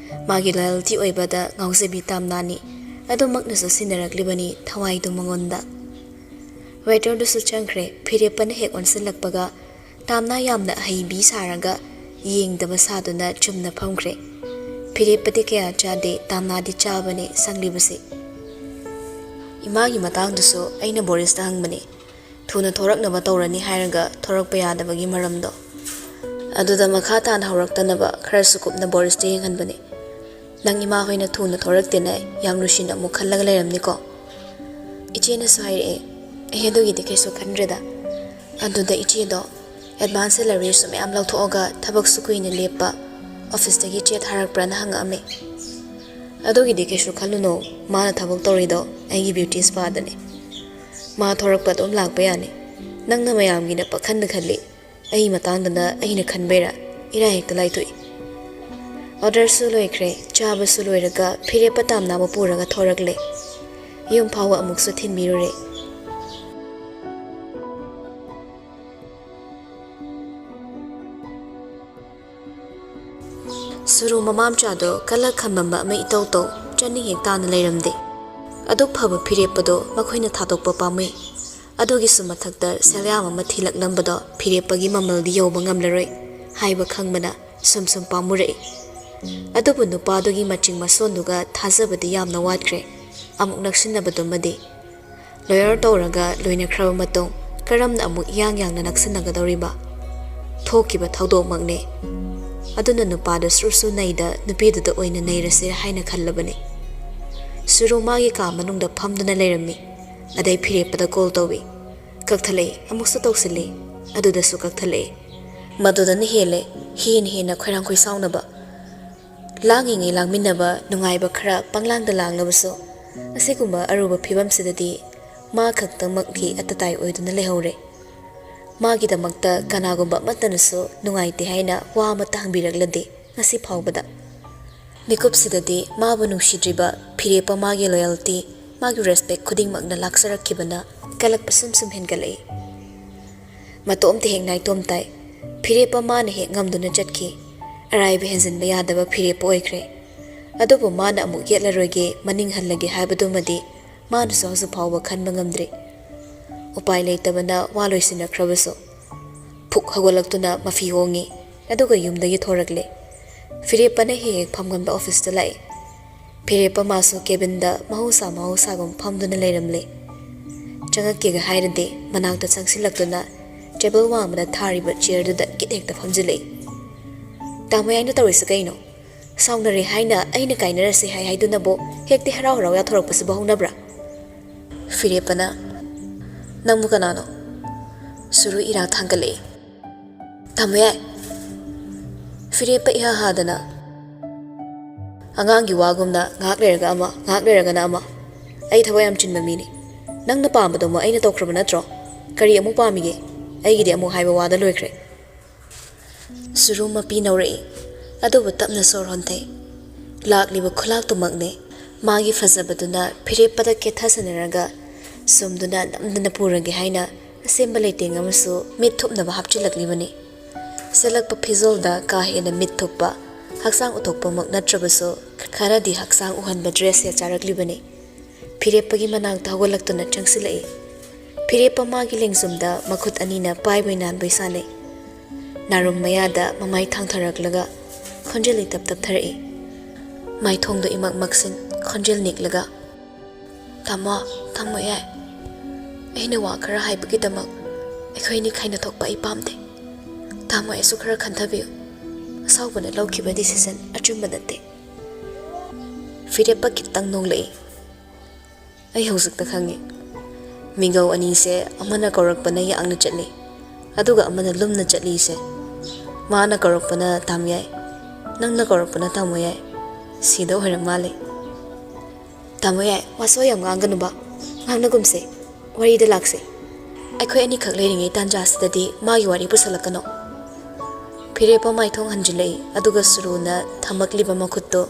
ꯃꯥꯒꯤ ꯂꯣꯌꯦꯜꯇꯤ ꯑꯣꯏꯕꯗ ꯉꯥꯎꯖꯕꯤ ꯇꯥꯝꯅꯥꯅꯤ꯫ ꯑꯗꯨꯃꯛꯅꯁꯨ ꯁꯤꯟꯅꯔꯛꯂꯤꯕꯅꯤ ꯊꯋꯥꯏꯗꯨ ꯃꯉꯣꯟꯗ꯫ ꯋꯦꯇꯔꯗꯨꯁꯨ ꯆꯪꯈ꯭ꯔꯦ꯫ ꯐꯤꯔꯦꯞꯄꯅ ꯍꯦꯛ ꯑꯣꯟꯁꯤꯜꯂꯛꯄꯒ ꯇꯥꯝꯅꯥ ꯌꯥꯝꯅ ꯑꯍꯩꯕꯤ ꯁꯥꯔꯒ ꯌꯦꯡꯗꯕ ꯁꯥꯗꯨꯅ ꯆꯨꯝꯅ ꯐꯝꯈ꯭ꯔꯦ꯫ ꯐꯤꯔꯦꯞꯄꯗꯤ ꯀꯌꯥ ꯆꯥꯗꯦ, ꯇꯥꯝꯅꯥꯗꯤ ꯆꯥꯕꯅꯦ ꯁꯪꯂꯤꯕꯁꯦ꯫ ꯏꯃꯥꯒꯤ ꯃꯇꯥꯡꯗꯨꯁꯨ ꯑꯩꯅ ꯕꯣꯔꯤꯁꯇ ꯍꯪꯕꯅꯦ꯫ ꯊꯨꯅ ꯊꯣꯔꯛꯅꯕ ꯇꯧꯔꯅꯤ ꯍꯥꯏꯔꯒ ꯊꯣꯔꯛꯄ ꯌꯥꯗꯕꯒꯤ ꯃꯔꯝꯗꯣ꯫ ꯑꯗꯨꯗ ꯃꯈꯥ ꯇꯥꯅ ꯍꯧꯔꯛꯇꯅꯕ ꯈꯔꯁꯨ ꯀꯨꯞꯅ ꯕꯣꯔꯤꯁꯇ ꯌꯦꯡꯍꯟꯕꯅꯤ꯫ "ꯅꯪ ꯏꯃꯥ ꯍꯣꯏꯅ ꯊꯨꯅ ꯊꯣꯔꯛꯇꯦꯅ ꯌꯥꯝ ꯅꯨꯡꯁꯤꯅ ꯑꯃꯨꯛ ꯈꯜꯂꯒ ꯂꯩꯔꯝꯅꯤꯀꯣ?" ꯏꯆꯦꯅꯁꯨ ꯍꯥꯏꯔꯛꯑꯦ꯫ "ꯑꯩ ꯑꯗꯨꯒꯤꯗꯤ ꯀꯩꯁꯨ ꯈꯟꯗ꯭ꯔꯦꯗ꯫" ꯑꯗꯨꯗ ꯏꯆꯦꯗꯣ advance salaryꯁꯨ ꯃꯌꯥꯝ ꯂꯧꯊꯣꯛꯑꯒ ꯊꯕꯛꯁꯨ ꯀꯨꯏꯅ ꯂꯦꯞꯄ officeꯇꯒꯤ ꯆꯦ ꯊꯥꯔꯛꯄ꯭ꯔꯥꯅ ꯍꯪꯉꯛꯑꯝꯃꯤ꯫ "ꯑꯗꯨꯒꯤꯗꯤ ꯀꯩꯁꯨ ꯈꯜꯂꯨꯅꯣ, ꯃꯥꯅ ꯊꯕꯛ ꯇꯧꯔꯤꯗꯣ ꯑꯩꯒꯤ beauty spaꯗꯅꯦ꯫ ꯃꯥ ꯊꯣꯔꯛꯄ ꯑꯗꯨꯝ ꯂꯥꯛꯄ ꯌꯥꯅꯤ꯫ ꯅꯪꯅ ꯃꯌꯥꯝꯒꯤꯅ ꯄꯪꯈꯟꯗ ꯈꯜꯂꯤ, ꯑꯩ ꯃꯇꯥꯡꯗꯅ ꯑꯩꯅ ꯈꯟꯕꯩꯔꯥ? ꯏꯔꯥꯏ ꯍꯦꯛꯇ ꯂꯥꯏꯊꯣꯛꯏ꯫" Orderꯁꯨ ꯂꯣꯏꯈ꯭ꯔꯦ, ꯆꯥꯕꯁꯨ ꯂꯣꯏꯔꯒ ꯐꯤꯔꯦꯞꯄ ꯇꯥꯝꯅꯥꯕ ꯄꯨꯔꯒ ꯊꯣꯔꯛꯂꯦ꯫ ꯌꯨꯝ ꯐꯥꯎꯕ ꯑꯃꯨꯛꯁꯨ ꯊꯤꯟꯕꯤꯔꯨꯔꯦ꯫ ꯁꯨꯔꯨ ꯃꯃꯥ ꯃꯆꯥꯗꯣ ꯀꯂꯛ ꯈꯝꯕꯝꯕ ꯑꯃ ꯏꯇꯧ ꯇꯧ, ꯆꯥꯅꯤꯡ ꯍꯦꯛ ꯇꯥꯅ ꯂꯩꯔꯝꯗꯦ꯫ ꯑꯗꯨꯛ ꯐꯕ ꯐꯤꯔꯦꯞꯄꯗꯣ ꯃꯈꯣꯏꯅ ꯊꯥꯗꯣꯛꯄ ꯄꯥꯝꯃꯨꯏ꯫ ꯑꯗꯨꯒꯤꯁꯨ ꯃꯊꯛꯇ ꯁꯦꯜ ꯌꯥꯝ ꯑꯃ ꯊꯤꯂꯛꯂꯝꯕꯗꯣ ꯐꯤꯔꯦꯞꯄꯒꯤ ꯃꯃꯜꯗꯤ ꯌꯧꯕ ꯉꯝꯂꯔꯣꯏ ꯍꯥꯏꯕ ꯈꯪꯕꯅ ꯁꯨꯝ ꯁꯨꯝ ꯄꯥꯝꯃꯨꯔꯛꯏ꯫ ꯑꯗꯨꯕꯨ ꯅꯨꯄꯥꯗꯨꯒꯤ ꯃꯆꯤꯡ ꯃꯁꯣꯟꯗꯨꯒ ꯊꯥꯖꯕꯗꯤ ꯌꯥꯝꯅ ꯋꯥꯠꯈ꯭ꯔꯦ꯫ ꯑꯃꯨꯛ ꯅꯛꯁꯤꯟꯅꯕꯗꯨꯃꯗꯤ꯫ Lawyer ꯇꯧꯔꯒ ꯂꯣꯏꯅꯈ꯭ꯔꯕ ꯃꯇꯨꯡ ꯀꯔꯝꯅ ꯑꯃꯨꯛ ꯏꯌꯥꯡ ꯌꯥꯡꯅ ꯅꯛꯁꯤꯟꯅꯒꯗꯧꯔꯤꯕ? ꯊꯣꯛꯈꯤꯕ ꯊꯧꯗꯣꯛꯃꯛꯅꯦ꯫ ꯑꯗꯨꯅ ꯅꯨꯄꯥꯗꯨ ꯁ꯭ꯔꯨ ꯁ꯭ꯔꯨ ꯅꯩꯗ ꯅꯨꯄꯤꯗꯨꯗ ꯑꯣꯏꯅ ꯅꯩꯔꯁꯤꯔ ꯍꯥꯏꯅ ꯈꯜꯂꯕꯅꯤ꯫ ꯁꯨꯔꯨ ꯃꯥꯒꯤ ꯀꯥ ꯃꯅꯨꯡꯗ ꯐꯝꯗꯨꯅ ꯂꯩꯔꯝꯃꯤ꯫ ꯑꯗꯩ ꯐꯤꯔꯦꯞꯄꯗ call ꯇꯧꯏ꯫ ꯀꯛꯊꯠꯂꯛꯏ, ꯑꯃꯨꯛꯁꯨ ꯇꯧꯁꯤꯜꯂꯤ꯫ ꯑꯗꯨꯗꯁꯨ ꯀꯛꯊꯠꯂꯛꯏ꯫ ꯃꯗꯨꯗꯅ ꯍꯦꯜꯂꯦ ꯍꯦꯟꯅ ꯍꯦꯟꯅ ꯈꯣꯏꯔꯥꯡ ꯈꯣꯏꯁꯥꯎꯅꯕ꯫ ꯂꯥꯡꯉꯤꯉꯩ ꯂꯥꯡꯃꯤꯟꯅꯕ ꯅꯨꯡꯉꯥꯏꯕ ꯈꯔ ꯄꯪꯂꯥꯡꯗ ꯂꯥꯡꯂꯕꯁꯨ, ꯑꯁꯤꯒꯨꯝꯕ ꯑꯔꯨꯕ ꯐꯤꯕꯝꯁꯤꯗꯗꯤ ꯃꯥ ꯈꯛꯇꯃꯛꯀꯤ ꯑꯇꯇꯥꯏ ꯑꯣꯏꯗꯨꯅ ꯂꯩꯍꯧꯔꯦ꯫ ꯃꯥꯒꯤꯗꯃꯛꯇ ꯀꯅꯥꯒꯨꯝꯕ ꯑꯃꯠꯇꯅꯁꯨ ꯅꯨꯡꯉꯥꯏꯇꯦ ꯍꯥꯏꯅ ꯋꯥ ꯑꯃꯠꯇ ꯍꯪꯕꯤꯔꯛꯂꯗꯦ ꯉꯁꯤ ꯐꯥꯎꯕꯗ꯫ ꯃꯤꯀꯨꯞꯁꯤꯗꯗꯤ ꯃꯥꯕꯨ ꯅꯨꯡꯁꯤꯗ꯭ꯔꯤꯕ ꯐꯤꯔꯦꯞꯄ ꯃꯥꯒꯤ loyalty, ꯃꯥꯒꯤ respect ꯈꯨꯗꯤꯡꯃꯛꯅ ꯂꯥꯛꯆꯔꯛꯈꯤꯕꯅ ꯀꯜꯂꯛꯄ ꯁꯨꯝ ꯁꯨꯝ ꯍꯦꯟꯒꯠꯂꯛꯏ꯫ ꯃꯇꯣꯝꯇ ꯍꯦꯛ ꯅꯥꯏꯇꯣꯝ ꯇꯥꯏ꯫ ꯐꯤꯔꯦꯞꯄ ꯃꯥꯅ ꯍꯦꯛ ꯉꯝꯗꯨꯅ ꯆꯠꯈꯤ꯫ ꯑꯔꯥꯏꯕ ꯍꯦꯟꯖꯤꯟꯕ ꯌꯥꯗꯕ ꯐꯤꯔꯦꯞꯄ ꯑꯣꯏꯈ꯭ꯔꯦ꯫ ꯑꯗꯨꯕꯨ ꯃꯥꯅ ꯑꯃꯨꯛ ꯌꯦꯠꯂꯔꯣꯏꯒꯦ, ꯃꯅꯤꯡ ꯍꯜꯂꯒꯦ ꯍꯥꯏꯕꯗꯨꯃꯗꯤ ꯃꯥꯅꯁꯨ ꯍꯧꯖꯤꯛ ꯐꯥꯎꯕ ꯈꯟꯕ ꯉꯝꯗ꯭ꯔꯤ꯫ ꯎꯄꯥꯏ ꯂꯩꯇꯕꯅ ꯋꯥ ꯂꯣꯏꯁꯤꯟꯅꯈ꯭ꯔꯕꯁꯨ꯫ ꯐꯨꯛ ꯍꯧꯒꯠꯂꯛꯇꯨꯅ ꯃꯐꯤ ꯍꯣꯡꯉꯤ, ꯑꯗꯨꯒ ꯌꯨꯝꯗꯒꯤ ꯊꯣꯔꯛꯂꯦ꯫ ꯐꯤꯔꯦꯞꯄꯅ ꯍꯦꯛ ꯍꯦꯛ ꯐꯝꯒꯟꯕ officeꯇ ꯂꯥꯛꯏ꯫ ꯐꯤꯔꯦꯞꯄ ꯃꯥꯁꯨ cabinꯗ ꯃꯍꯧꯁꯥ ꯃꯍꯧꯁꯥꯒꯨꯝ ꯐꯝꯗꯨꯅ ꯂꯩꯔꯝꯂꯦ꯫ ꯆꯪꯉꯛꯀꯦꯒ ꯍꯥꯏꯔꯗꯤ ꯃꯅꯥꯛꯇ ꯆꯪꯁꯤꯜꯂꯛꯇꯨꯅ ꯇꯦꯕꯜ ꯋꯥꯡꯃꯗ ꯊꯥꯔꯤꯕ ꯆꯤꯌꯔꯗꯨꯗ ꯀꯤꯠ ꯍꯦꯛꯇ ꯐꯝꯖꯤꯜꯂꯛꯏ꯫ "ꯇꯥꯃꯣ ꯌꯥꯏꯅ ꯇꯧꯔꯤꯁꯦ ꯀꯩꯅꯣ? ꯁꯥꯎꯅꯔꯦ ꯍꯥꯏꯅ ꯑꯩꯅ ꯀꯥꯏꯅꯔꯁꯦ ꯍꯥꯏ ꯍꯥꯏꯗꯨꯅꯕꯨ ꯍꯦꯛꯇ ꯍꯔꯥꯎ ꯍꯔꯥꯎ ꯌꯥꯊꯣꯔꯛꯄꯁꯤꯕꯨ ꯍꯧꯅꯕ꯭ꯔꯥ?" ꯐꯤꯔꯦꯞꯄꯅ, "ꯅꯪꯕꯨ ꯀꯅꯥꯅꯣ?" ꯁꯨꯔꯨ ꯏꯔꯥ ꯊꯥꯡꯒꯠꯂꯛꯏ꯫ "ꯇꯥꯃꯣ ꯌꯥꯏ!" ꯐꯤꯔꯦꯞꯄ ꯏꯍꯥ ꯍꯥꯗꯅ, "ꯑꯉꯥꯡꯒꯤ ꯋꯥꯒꯨꯝꯅ ꯉꯥꯏꯍꯥꯛ ꯂꯩꯔꯒ ꯑꯃ, ꯉꯥꯏꯍꯥꯛ ꯂꯩꯔꯒꯅ ꯑꯃ꯫ ꯑꯩ ꯊꯕꯛ ꯌꯥꯝ ꯆꯤꯟꯕ ꯃꯤꯅꯤ꯫ ꯅꯪꯅ ꯄꯥꯝꯕꯗꯨꯃꯛ ꯑꯩꯅ ꯇꯧꯈ꯭ꯔꯕ ꯅꯠꯇ꯭ꯔꯣ? ꯀꯔꯤ ꯑꯃꯨꯛ ꯄꯥꯝꯃꯤꯒꯦ? ꯑꯩꯒꯤꯗꯤ ꯑꯃꯨꯛ ꯍꯥꯏꯕ ꯋꯥꯗ ꯂꯣꯏꯈ꯭ꯔꯦ꯫" ꯁꯨꯔꯨ ꯃꯄꯤ ꯅꯧꯔꯛꯏ, ꯑꯗꯨꯕꯨ ꯇꯞꯅ ꯁꯣꯔ ꯍꯣꯟꯊꯩ꯫ ꯂꯥꯛꯂꯤꯕ ꯈꯨꯂꯥꯛꯇꯨꯃꯛꯅꯤ꯫ ꯃꯥꯒꯤ ꯐꯖꯕꯗꯨꯅ ꯐꯤꯔꯦꯞꯄꯗ ꯀꯦꯠꯊꯁꯟꯅꯔꯒ ꯁꯨꯝꯗꯨꯅ ꯅꯝꯗꯅ ꯄꯨꯔꯒꯦ ꯍꯥꯏꯅ ꯑꯁꯦꯝꯕ ꯂꯩꯇꯦꯡ ꯑꯃꯁꯨ ꯃꯤꯠ ꯊꯨꯞꯅꯕ ꯍꯥꯞꯆꯤꯜꯂꯛꯂꯤꯕꯅꯤ꯫ ꯁꯦꯠꯂꯛꯄ ꯐꯤꯖꯣꯜꯗ ꯀꯥ ꯍꯦꯟꯅ ꯃꯤꯠ ꯊꯨꯞꯄ, ꯍꯛꯆꯥꯡ ꯎꯊꯣꯛꯄꯃꯛ ꯅꯠꯇ꯭ꯔꯕꯁꯨ ꯈꯔꯗꯤ ꯍꯛꯆꯥꯡ ꯎꯍꯟꯕ ꯗ꯭ꯔꯦꯁ ꯁꯦꯠ ꯆꯥꯔꯛꯂꯤꯕꯅꯤ꯫ ꯐꯤꯔꯦꯞꯄꯒꯤ ꯃꯅꯥꯛꯇ ꯍꯧꯒꯠꯂꯛꯇꯨꯅ ꯆꯪꯁꯤꯜꯂꯛꯏ꯫ ꯐꯤꯔꯦꯞꯄ ꯃꯥꯒꯤ ꯂꯦꯡꯖꯨꯝꯗ ꯃꯈꯨꯠ ꯑꯅꯤꯅ ꯄꯥꯏꯕꯣꯏ ꯅꯥꯟꯕꯣꯏ ꯁꯥꯟꯅꯩ꯫ ꯅꯥꯔꯨꯝ ꯃꯌꯥꯗ ꯃꯃꯥꯏ ꯊꯥꯡꯊꯔꯛꯂꯒ ꯈꯣꯟꯖꯦꯜ ꯏꯇꯞ ꯇꯞꯊꯔꯛꯏ꯫ ꯃꯥꯏꯊꯣꯡꯗꯣ ꯏꯃꯛ ꯃꯛꯁꯤꯟ ꯈꯣꯟꯖꯦꯜ ꯅꯤꯛꯂꯒ, "ꯇꯥꯃꯣ, ꯇꯥꯃꯣ ꯌꯥꯏ, ꯑꯩꯅ ꯋꯥ ꯈꯔ ꯍꯥꯏꯕꯒꯤꯗꯃꯛ ꯑꯩꯈꯣꯏꯅꯤ ꯈꯥꯏꯅ ꯊꯣꯛꯄ ꯑꯩ ꯄꯥꯝꯗꯦ꯫ ꯇꯥꯃꯣ ꯌꯥꯏꯁꯨ ꯈꯔ ꯈꯟꯊꯕꯤꯌꯨ꯫ ꯑꯁꯥꯎꯕꯅ ꯂꯧꯈꯤꯕ ꯗꯤꯁꯤꯖꯟ ꯑꯆꯨꯝꯕ ꯅꯠꯇꯦ꯫" ꯐꯤꯔꯦꯞꯄ ꯈꯤꯇꯪ ꯅꯣꯡꯂꯛꯏ꯫ "ꯑꯩ ꯍꯧꯖꯤꯛꯇ ꯈꯪꯉꯤ꯫ ꯃꯤꯒꯧ ꯑꯅꯤꯁꯦ ꯑꯃꯅ ꯀꯧꯔꯛꯄꯅ ꯌꯥꯡꯅ ꯆꯠꯂꯤ, ꯑꯗꯨꯒ ꯑꯃꯅ ꯂꯨꯝꯅ ꯆꯠꯂꯤꯁꯦ꯫ ꯃꯥꯅ ꯀꯧꯔꯛꯄꯅ ꯇꯥꯃꯣ ꯌꯥꯏ, ꯅꯪꯅ ꯀꯧꯔꯛꯄꯅ ꯇꯥꯃꯣ ꯌꯥꯏ꯫ ꯁꯤꯗ ꯑꯣꯏꯔ ꯃꯥꯜꯂꯦ꯫" "ꯇꯥꯃꯣ ꯌꯥꯏ, ꯋꯥꯁꯣ ꯌꯥꯝ ꯉꯥꯡꯒꯅꯨꯕ꯫ ꯉꯥꯡꯅꯒꯨꯝꯁꯦ꯫ ꯋꯥꯔꯤꯗ ꯂꯥꯛꯁꯦ꯫ ꯑꯩꯈꯣꯏ ꯑꯅꯤꯈꯛ ꯂꯩꯔꯤꯉꯩ ꯇꯥꯟꯖꯥꯁꯤꯗꯗꯤ ꯃꯥꯒꯤ ꯋꯥꯔꯤ ꯄꯨꯁꯜꯂꯛꯀꯅꯣ꯫" ꯐꯤꯔꯦꯞꯄ ꯃꯥꯏꯊꯣꯡ ꯍꯟꯖꯤꯜꯂꯛꯏ, ꯑꯗꯨꯒ ꯁꯨꯔꯨꯅ ꯊꯝꯃꯛꯂꯤꯕ ꯃꯈꯨꯠꯇꯨ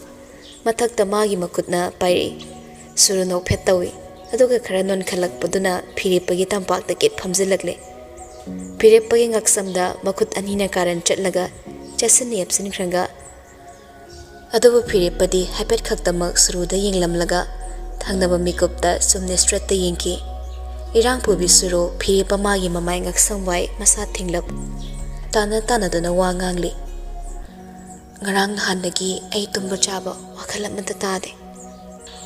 ꯃꯊꯛꯇ ꯃꯥꯒꯤ ꯃꯈꯨꯠꯅ ꯄꯥꯏꯔꯛꯏ꯫ ꯁꯨꯔꯨ ꯅꯣꯛꯐꯦꯠ ꯇꯧꯏ, ꯑꯗꯨꯒ ꯈꯔ ꯅꯣꯟꯈꯠꯂꯛꯄꯗꯨꯅ ꯐꯤꯔꯦꯞꯄꯒꯤ ꯇꯝꯄꯥꯛꯇ ꯀꯤꯠ ꯐꯝꯖꯤꯜꯂꯛꯂꯦ꯫ ꯐꯤꯔꯦꯞꯄꯒꯤ ꯉꯛꯁꯝꯗ ꯃꯈꯨꯠ ꯑꯅꯤꯅ ꯀꯥꯔꯟ ꯆꯠꯂꯒ ꯆꯠꯁꯤꯟꯅ ꯌꯦꯞꯁꯤꯟꯈ꯭ꯔꯒ, ꯑꯗꯨꯕꯨ ꯐꯤꯔꯦꯞꯄꯗꯤ ꯍꯥꯏꯐꯦꯠ ꯈꯛꯇꯃꯛ ꯁꯨꯔꯨꯗ ꯌꯦꯡꯂꯝꯂꯒ ꯊꯪꯅꯕ ꯃꯤꯀꯨꯞꯇ ꯆꯨꯝꯅ ꯏꯁꯇ꯭ꯔꯦꯠꯇ ꯌꯦꯡꯈꯤ꯫ ꯏꯔꯥꯡ ꯄꯨꯕꯤ ꯁꯨꯔꯨ ꯐꯤꯔꯦꯞꯄ ꯃꯥꯒꯤ ꯃꯃꯥꯏ ꯉꯛꯁꯝ ꯋꯥꯏ ꯃꯁꯥ ꯊꯤꯡꯂꯞ ꯇꯥꯅ ꯇꯥꯅꯗꯨꯅ ꯋꯥ ꯉꯥꯡꯂꯤ꯫ "ꯉꯔꯥꯡ ꯅꯍꯥꯟꯗꯒꯤ ꯑꯩ ꯇꯨꯝꯕ ꯆꯥꯕ ꯋꯥꯈꯜ ꯑꯃꯠꯇ ꯇꯥꯗꯦ꯫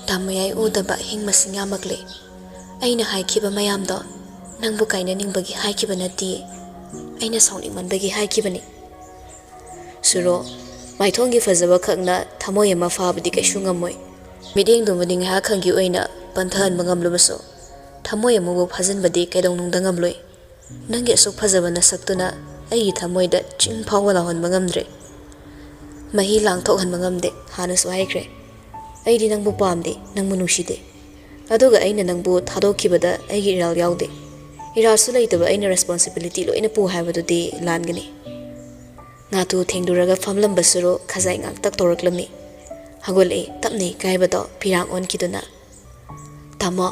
ꯇꯥꯃꯣ ꯌꯥꯏ ꯎꯗꯕ ꯑꯍꯤꯡ ꯃꯁꯤꯡ ꯌꯥꯝꯃꯛꯂꯦ꯫ ꯑꯩꯅ ꯍꯥꯏꯈꯤꯕ ꯃꯌꯥꯝꯗꯣ ꯅꯪꯕꯨ ꯀꯥꯏꯅꯅꯤꯡꯕꯒꯤ ꯍꯥꯏꯈꯤꯕ ꯅꯠꯇꯤꯌꯦ꯫ ꯑꯩꯅ ꯁꯥꯎꯅꯤꯡꯃꯟꯕꯒꯤ ꯍꯥꯏꯈꯤꯕꯅꯤ꯫ ꯁꯨꯔꯣ, ꯃꯥꯏꯊꯣꯡꯒꯤ ꯐꯖꯕ ꯈꯛꯅ ꯊꯃꯣꯏ ꯑꯃ ꯐꯥꯕꯗꯤ ꯀꯩꯁꯨ ꯉꯝꯃꯣꯏ꯫ ꯃꯤꯠꯌꯦꯡꯗꯨꯃꯗꯤ ꯉꯥꯏꯍꯥꯛ ꯈꯪꯒꯤ ꯑꯣꯏꯅ ꯄꯟꯊꯍꯟꯕ ꯉꯝꯂꯕꯁꯨ, ꯊꯃꯣꯏ ꯑꯃꯕꯨ ꯐꯥꯖꯤꯟꯕꯗꯤ ꯀꯩꯗꯧꯅꯨꯡꯗ ꯉꯝꯂꯣꯏ꯫ ꯅꯪꯒꯤ ꯑꯁꯨꯛ ꯐꯖꯕ ꯅꯁꯛꯇꯨꯅ ꯑꯩꯒꯤ ꯊꯃꯣꯏꯗ ꯆꯤꯡ ꯐꯥꯎꯕ ꯂꯥꯎꯍꯟꯕ ꯉꯝꯗ꯭ꯔꯦ꯫ ꯃꯍꯤ ꯂꯥꯡꯊꯣꯛꯍꯟꯕ ꯉꯝꯗꯦ, ꯍꯥꯟꯅꯁꯨ ꯍꯥꯏꯈ꯭ꯔꯦ꯫ ꯑꯩꯗꯤ ꯅꯪꯕꯨ ꯄꯥꯝꯗꯦ, ꯅꯪꯕꯨ ꯅꯨꯡꯁꯤꯗꯦ꯫ ꯑꯗꯨꯒ ꯑꯩꯅ ꯅꯪꯕꯨ ꯊꯥꯗꯣꯛꯈꯤꯕꯗ ꯑꯩꯒꯤ ꯏꯔꯥꯜ ꯌꯥꯎꯗꯦ꯫ ꯏꯔꯥꯜꯁꯨ ꯂꯩꯇꯕ ꯑꯩꯅ responsibility ꯂꯣꯏꯅ ꯄꯨ ꯍꯥꯏꯕꯗꯨꯗꯤ ꯂꯥꯟꯒꯅꯤ꯫ ꯉꯥꯇꯨ ꯊꯦꯡꯗꯨꯔꯒ ꯐꯝꯂꯝꯕ ꯁꯨꯔꯣ ꯈꯖꯥꯏ ꯉꯥꯡꯇꯛ ꯇꯧꯔꯛꯂꯝꯃꯤ꯫ ꯍꯧꯒꯠꯂꯛꯏ, ꯇꯞꯅ ꯏꯀꯥꯏꯕꯗꯣ ꯐꯤꯔꯥꯡ ꯑꯣꯟꯈꯤꯗꯨꯅ꯫ "ꯇꯥꯃꯣ,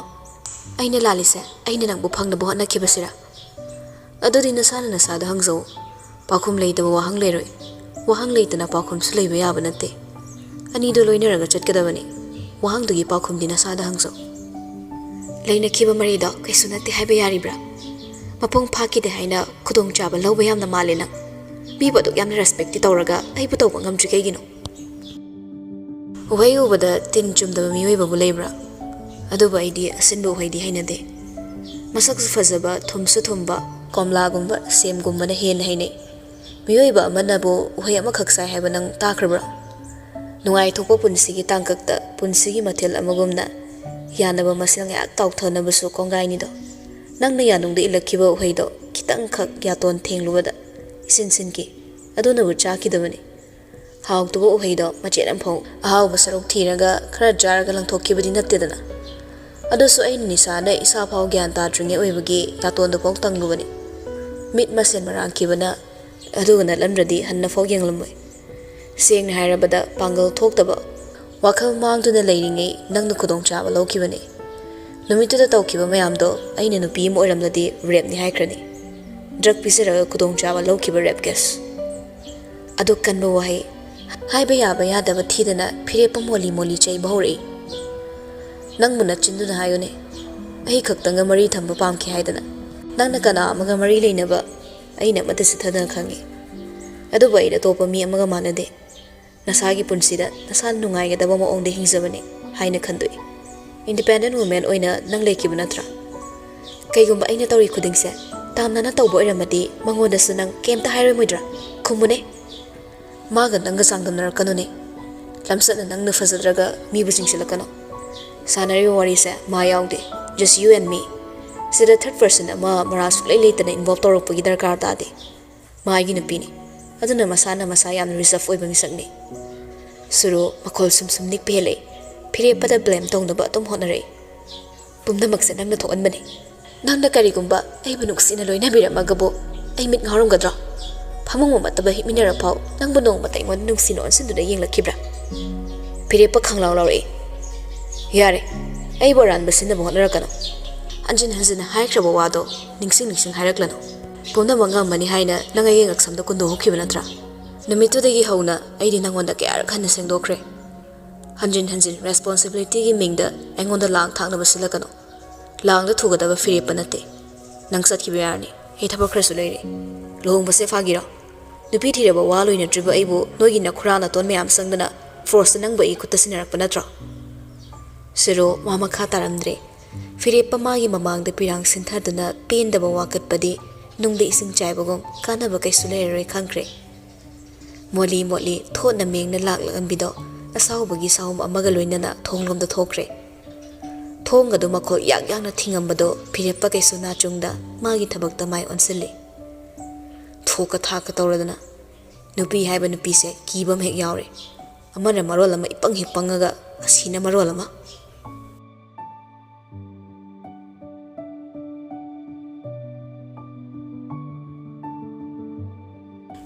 ꯑꯩꯅ ꯂꯥꯜꯂꯤꯁꯦ ꯑꯩꯅ ꯅꯪꯕꯨ ꯐꯪꯅꯕ ꯍꯣꯠꯅꯈꯤꯕꯁꯤꯔꯥ? ꯑꯗꯨꯗꯤ ꯅꯁꯥꯅ ꯅꯁꯥꯗ ꯍꯪꯖꯧ꯫ ꯄꯥꯎꯈꯨꯝ ꯂꯩꯇꯕ ꯋꯥꯍꯪ ꯂꯩꯔꯣꯏ꯫ ꯋꯥꯍꯪ ꯂꯩꯇꯅ ꯄꯥꯎꯈꯨꯝꯁꯨ ꯂꯩꯕ ꯌꯥꯕ ꯅꯠꯇꯦ꯫ ꯑꯅꯤꯗꯨ ꯂꯣꯏꯅꯔꯒ ꯆꯠꯀꯗꯕꯅꯤ꯫ ꯋꯥꯍꯪꯗꯨꯒꯤ ꯄꯥꯎꯈꯨꯝꯗꯤ ꯅꯁꯥꯗ ꯍꯪꯖꯧ꯫" "ꯂꯩꯅꯈꯤꯕ ꯃꯔꯤꯗꯣ ꯀꯩꯁꯨ ꯅꯠꯇꯦ ꯍꯥꯏꯕ ꯌꯥꯔꯤꯕ꯭ꯔꯥ? ꯃꯄꯨꯡ ꯐꯥꯈꯤꯗꯦ ꯍꯥꯏꯅ ꯈꯨꯗꯣꯡꯆꯥꯕ ꯂꯧꯕ ꯌꯥꯝꯅ ꯃꯥꯜꯂꯦ ꯅꯪ꯫ ꯃꯤꯕꯨ ꯑꯗꯨꯛ ꯌꯥꯝꯅ respectꯇꯤ ꯇꯧꯔꯒ ꯑꯩꯕꯨ ꯇꯧꯕ ꯉꯝꯗ꯭ꯔꯤ ꯀꯩꯒꯤꯅꯣ?" "ꯎꯍꯩ ꯎꯕꯗ ꯇꯤꯟ ꯆꯨꯝꯗꯕ ꯃꯤꯑꯣꯏꯕꯕꯨ ꯂꯩꯕ꯭ꯔꯥ? ꯑꯗꯨꯕꯨ ꯑꯩꯗꯤ ꯑꯁꯤꯟꯕ ꯎꯍꯩꯗꯤ ꯍꯩꯅꯗꯦ꯫ ꯃꯁꯛꯁꯨ ꯐꯖꯕ, ꯊꯨꯝꯁꯨ ꯊꯨꯝꯕ, ꯀꯣꯝꯂꯥꯒꯨꯝꯕ, ꯁꯦꯝꯒꯨꯝꯕꯅ ꯍꯦꯟꯅ ꯍꯩꯅꯩ꯫ ꯃꯤꯑꯣꯏꯕ ꯑꯃꯅꯕꯨ ꯎꯍꯩ ꯑꯃꯈꯛ ꯆꯥꯏ ꯍꯥꯏꯕ ꯅꯪ ꯇꯥꯈ꯭ꯔꯕ꯭ꯔꯥ? ꯅꯨꯡꯉꯥꯏꯊꯣꯛꯄ ꯄꯨꯟꯁꯤꯒꯤ ꯇꯥꯡꯀꯛꯇ ꯄꯨꯟꯁꯤꯒꯤ ꯃꯊꯦꯜ ꯑꯃꯒꯨꯝꯅ ꯌꯥꯅꯕ ꯃꯁꯦꯜ ꯉꯥꯏꯍꯥꯛ ꯇꯥꯎꯊꯅꯕꯁꯨ ꯀꯣꯡꯒꯥꯏꯅꯤꯗꯣ꯫ ꯅꯪꯅ ꯌꯥꯅꯨꯡꯗ ꯏꯜꯂꯛꯈꯤꯕ ꯎꯍꯩꯗꯣ ꯈꯤꯇꯪꯈꯛ ꯌꯥꯇꯣꯟ ꯊꯦꯡꯂꯨꯕꯗ ꯏꯁꯤꯟ ꯁꯤꯟꯈꯤ꯫ ꯑꯗꯨꯅꯕꯨ ꯆꯥꯈꯤꯗꯕꯅꯤ꯫ ꯍꯥꯎꯇꯕ ꯎꯍꯩꯗꯣ ꯃꯆꯦꯠ ꯑꯃꯐꯥꯎ ꯑꯍꯥꯎꯕ ꯁꯔꯨꯛ ꯊꯤꯔꯒ ꯈꯔ ꯆꯥꯔꯒ ꯂꯪꯊꯣꯛꯈꯤꯕꯗꯤ ꯅꯠꯇꯦꯗꯅ꯫ ꯑꯗꯨꯁꯨ ꯑꯩꯅ ꯅꯤꯁꯥꯅ ꯏꯁꯥ ꯐꯥꯎ ꯒ꯭ꯌꯥꯟ ꯇꯥꯗ꯭ꯔꯤꯉꯩ ꯑꯣꯏꯕꯒꯤ ꯌꯥꯇꯣꯟꯗꯨꯐꯥꯎ ꯇꯪꯂꯨꯕꯅꯤ꯫" ꯃꯤꯠ ꯃꯁꯦꯟ ꯃꯔꯥꯡꯈꯤꯕꯅ ꯑꯗꯨꯒ ꯅꯠꯂꯝꯗ꯭ꯔꯗꯤ ꯍꯟꯅꯐꯥꯎ ꯌꯦꯡꯂꯝꯃꯣꯏ꯫ ꯁꯦꯡꯅ ꯍꯥꯏꯔꯕꯗ ꯄꯥꯡꯒꯜ ꯊꯣꯛꯇꯕ, ꯋꯥꯈꯜ ꯃꯥꯡꯗꯨꯅ ꯂꯩꯔꯤꯉꯩ ꯅꯪꯅ ꯈꯨꯗꯣꯡꯆꯥꯕ ꯂꯧꯈꯤꯕꯅꯤ꯫ ꯅꯨꯃꯤꯠꯇꯨꯗ ꯇꯧꯈꯤꯕ ꯃꯌꯥꯝꯗꯣ ꯑꯩꯅ ꯅꯨꯄꯤ ꯑꯃ ꯑꯣꯏꯔꯝꯂꯗꯤ rapeꯅꯤ ꯍꯥꯏꯈ꯭ꯔꯅꯤ꯫ Drug ꯄꯤꯖꯔꯒ ꯈꯨꯗꯣꯡꯆꯥꯕ ꯂꯧꯈꯤꯕ rape case꯫ ꯑꯗꯨ ꯀꯟꯕ ꯋꯥꯍꯩ, ꯍꯥꯏꯕ ꯌꯥꯕ ꯌꯥꯗꯕ ꯊꯤꯗꯅ ꯐꯤꯔꯦꯞꯄ ꯃꯣꯂꯤ ꯃꯣꯂꯤ ꯆꯩꯕ ꯍꯧꯔꯛꯏ꯫ ꯅꯪꯕꯨ ꯅꯠꯆꯤꯟꯗꯨꯅ ꯍꯥꯏꯌꯨꯅꯦ, ꯑꯩ ꯈꯛꯇꯪꯒ ꯃꯔꯤ ꯊꯝꯕ ꯄꯥꯝꯈꯤ ꯍꯥꯏꯗꯅ꯫ ꯅꯪꯅ ꯀꯅꯥ ꯑꯃꯒ ꯃꯔꯤ ꯂꯩꯅꯕ ꯑꯩꯅ ꯑꯃꯠꯇ ꯆꯤꯠꯊꯗꯅ ꯈꯪꯏ꯫ ꯑꯗꯨꯕꯨ ꯑꯩ ꯑꯇꯣꯞꯄ ꯃꯤ ꯑꯃꯒ ꯃꯥꯟꯅꯗꯦ꯫ ꯅꯁꯥꯒꯤ ꯄꯨꯟꯁꯤꯗ ꯅꯁꯥꯅ ꯅꯨꯡꯉꯥꯏꯒꯗꯕ ꯃꯑꯣꯡꯗ ꯍꯤꯡꯖꯕꯅꯤ ꯍꯥꯏꯅ ꯈꯟꯗꯣꯛꯏ꯫ Independent woman ꯑꯣꯏꯅ ꯅꯪ ꯂꯩꯈꯤꯕ ꯅꯠꯇ꯭ꯔꯥ? ꯀꯩꯒꯨꯝꯕ ꯑꯩꯅ ꯇꯧꯔꯤ ꯈꯨꯗꯤꯡꯁꯦ ꯇꯥꯝꯅꯅ ꯇꯧꯕ ꯑꯣꯏꯔꯝꯃꯗꯤ ꯃꯉꯣꯟꯗꯁꯨ ꯅꯪ ꯀꯩꯝꯇ ꯍꯥꯏꯔꯣꯏꯃꯣꯏꯗ꯭ꯔꯥ? ꯈꯨꯝꯃꯨꯅꯦ꯫ ꯃꯥꯒ ꯅꯪꯒ ꯆꯥꯡꯗꯝꯅꯔꯛꯀꯅꯨꯅꯦ꯫ ꯂꯝꯆꯠꯅ ꯅꯪꯅ ꯐꯖꯗ꯭ꯔꯒ ꯃꯤꯕꯨ ꯆꯤꯡꯁꯤꯜꯂꯛꯀꯅꯨ꯫ ꯁꯥꯟꯅꯔꯤꯕ ꯋꯥꯔꯤꯁꯦ ꯃꯥ ꯌꯥꯎꯗꯦ, just you and me꯫ ꯁꯤꯗ third person ꯑꯃ ꯃꯔꯥꯜ ꯁꯨꯛꯂꯩ ꯂꯩꯇꯅ involve ꯇꯧꯔꯛꯄꯒꯤ ꯗꯔꯀꯥꯔ ꯇꯥꯗꯦ꯫ ꯃꯥ ꯑꯩꯒꯤ ꯅꯨꯄꯤꯅꯤ꯫ ꯑꯗꯨꯅ ꯃꯁꯥꯅ ꯃꯁꯥ ꯌꯥꯝꯅ reserve ꯑꯣꯏꯕ ꯃꯤꯁꯛꯅꯤ꯫ ꯁꯨꯔꯨ ꯃꯈꯣꯜ ꯁꯨꯝ ꯁꯨꯝ ꯅꯤꯛꯄ ꯍꯦꯜꯂꯛꯏ꯫ ꯐꯤꯔꯦꯞꯄꯗ blame ꯇꯧꯅꯕ ꯑꯗꯨꯝ ꯍꯣꯠꯅꯔꯛꯏ꯫ ꯄꯨꯝꯅꯃꯛꯁꯦ ꯅꯪꯅ ꯊꯣꯛꯍꯟꯕꯅꯤ꯫ ꯅꯪꯅ ꯀꯔꯤꯒꯨꯝꯕ ꯑꯩꯕꯨ ꯅꯨꯡꯁꯤꯅ ꯂꯣꯏꯅꯕꯤꯔꯝꯃꯒꯕꯨ ꯑꯩ ꯃꯤꯠ ꯉꯥꯎꯔꯝꯒꯗ꯭ꯔꯣ? ꯐꯃꯨꯡ ꯑꯃꯠꯇꯗ ꯍꯤꯞꯃꯤꯟꯅꯔ ꯐꯥꯎ ꯅꯪꯕꯨ ꯅꯣꯡꯃꯇ ꯑꯩꯉꯣꯟꯗ ꯅꯨꯡꯁꯤꯅ ꯑꯣꯟꯁꯤꯟꯗꯨꯅ ꯌꯦꯡꯂꯛꯈꯤꯕ꯭ꯔꯥ? ꯐꯤꯔꯦꯞꯄ ꯈꯪꯂꯥꯎ ꯂꯥꯎꯔꯛꯏ꯫ ꯌꯥꯔꯦ, ꯑꯩꯕꯨ ꯑꯔꯥꯟꯕ ꯁꯤꯟꯅꯕ ꯍꯣꯠꯅꯔꯛꯀꯅꯨ꯫ ꯍꯟꯖꯤꯟ ꯍꯟꯖꯤꯟꯅ ꯍꯥꯏꯈ꯭ꯔꯕ ꯋꯥꯗꯣ ꯅꯤꯡꯁꯤꯡ ꯅꯤꯡꯁꯤꯡ ꯍꯥꯏꯔꯛꯂꯅꯨ꯫ ꯄꯨꯝꯅꯃꯛ ꯉꯝꯃꯅꯤ ꯍꯥꯏꯅ ꯅꯪ ꯑꯩꯒꯤ ꯉꯛꯁꯝꯗ ꯀꯨꯟꯗꯣ ꯍꯨꯛꯈꯤꯕ ꯅꯠꯇ꯭ꯔꯥ? ꯅꯨꯃꯤꯠꯇꯨꯗꯒꯤ ꯍꯧꯅ ꯑꯩꯗꯤ ꯅꯪꯉꯣꯟꯗ ꯀꯌꯥꯔꯛ ꯍꯟꯅ ꯁꯦꯡꯗꯣꯛꯈ꯭ꯔꯦ꯫ ꯍꯟꯖꯤꯟ ꯍꯟꯖꯤꯟ responsibilityꯒꯤ ꯃꯤꯡꯗ ꯑꯩꯉꯣꯟꯗ ꯂꯥꯡ ꯊꯥꯛꯅꯕ ꯁꯤꯜꯂꯛꯀꯅꯨ꯫ ꯂꯥꯡꯗ ꯊꯨꯒꯗꯕ ꯐꯤꯔꯦꯞꯄ ꯅꯠꯇꯦ꯫ ꯅꯪ ꯆꯠꯈꯤꯕ ꯌꯥꯔꯅꯤ꯫ ꯑꯩ ꯊꯕꯛ ꯈꯔꯁꯨ ꯂꯩꯔꯤ꯫ ꯂꯨꯍꯣꯡꯕꯁꯦ ꯐꯥꯒꯤꯔꯣ? ꯅꯨꯄꯤ ꯊꯤꯔꯕ ꯋꯥ ꯂꯣꯏꯅꯗ꯭ꯔꯤꯕ ꯑꯩꯕꯨ ꯅꯣꯏꯒꯤ ꯅꯈꯨꯔꯥ ꯅꯇꯣꯟ ꯃꯌꯥꯝ ꯆꯪꯗꯅ forceꯇ ꯅꯪꯕꯨ ꯑꯩꯒꯤ ꯈꯨꯠꯇ ꯁꯤꯟꯅꯔꯛꯄ ꯅꯠꯇ꯭ꯔꯣ? ꯁꯤꯔꯣ ꯋꯥ ꯃꯈꯥ ꯇꯥꯔꯝꯗ꯭ꯔꯦ꯫ ꯐꯤꯔꯦꯞꯄ ꯃꯥꯒꯤ ꯃꯃꯥꯡꯗ ꯄꯤꯔꯥꯡ ꯁꯤꯟꯊꯗꯨꯅ ꯄꯦꯟꯗꯕ ꯋꯥꯀꯠꯄꯗꯤ ꯅꯨꯡꯗ ꯏꯁꯤꯡ ꯆꯥꯏꯕꯒꯨꯝ ꯀꯥꯟꯅꯕ ꯀꯩꯁꯨ ꯂꯩꯔꯔꯣꯏ ꯈꯪꯈ꯭ꯔꯦ꯫ ꯃꯣꯠꯂꯤ ꯃꯣꯠꯂꯤ ꯊꯣꯠꯅ ꯃꯦꯡꯅ ꯂꯥꯛꯂꯝꯕꯤꯗꯣ ꯑꯁꯥꯎꯕꯒꯤ ꯁꯥꯎꯝ ꯑꯃꯒ ꯂꯣꯏꯅꯅ ꯊꯣꯡꯂꯣꯝꯗ ꯊꯣꯛꯈ꯭ꯔꯦ꯫ ꯊꯣꯡ ꯑꯗꯨ ꯃꯈꯣꯜ ꯌꯥꯛ ꯌꯥꯛꯅ ꯊꯤꯡꯉꯝꯕꯗꯣ ꯐꯤꯔꯦꯞꯄ ꯀꯩꯁꯨ ꯅꯥꯆꯨꯡꯗ ꯃꯥꯒꯤ ꯊꯕꯛꯇ ꯃꯥꯏ ꯑꯣꯟꯁꯤꯜꯂꯤ꯫ ꯊꯣꯛꯀ ꯊꯥꯛꯀ ꯇꯧꯔꯗꯅ꯫ ꯅꯨꯄꯤ ꯍꯥꯏꯕ ꯅꯨꯄꯤꯁꯦ ꯀꯤꯕ ꯑꯃ ꯍꯦꯛ ꯌꯥꯎꯔꯦ꯫ ꯑꯃꯅ ꯃꯔꯣꯜ ꯑꯃ ꯏꯄꯪ ꯍꯦꯛ ꯄꯪꯉꯒ ꯑꯁꯤꯅ ꯃꯔꯣꯜ ꯑꯃ꯫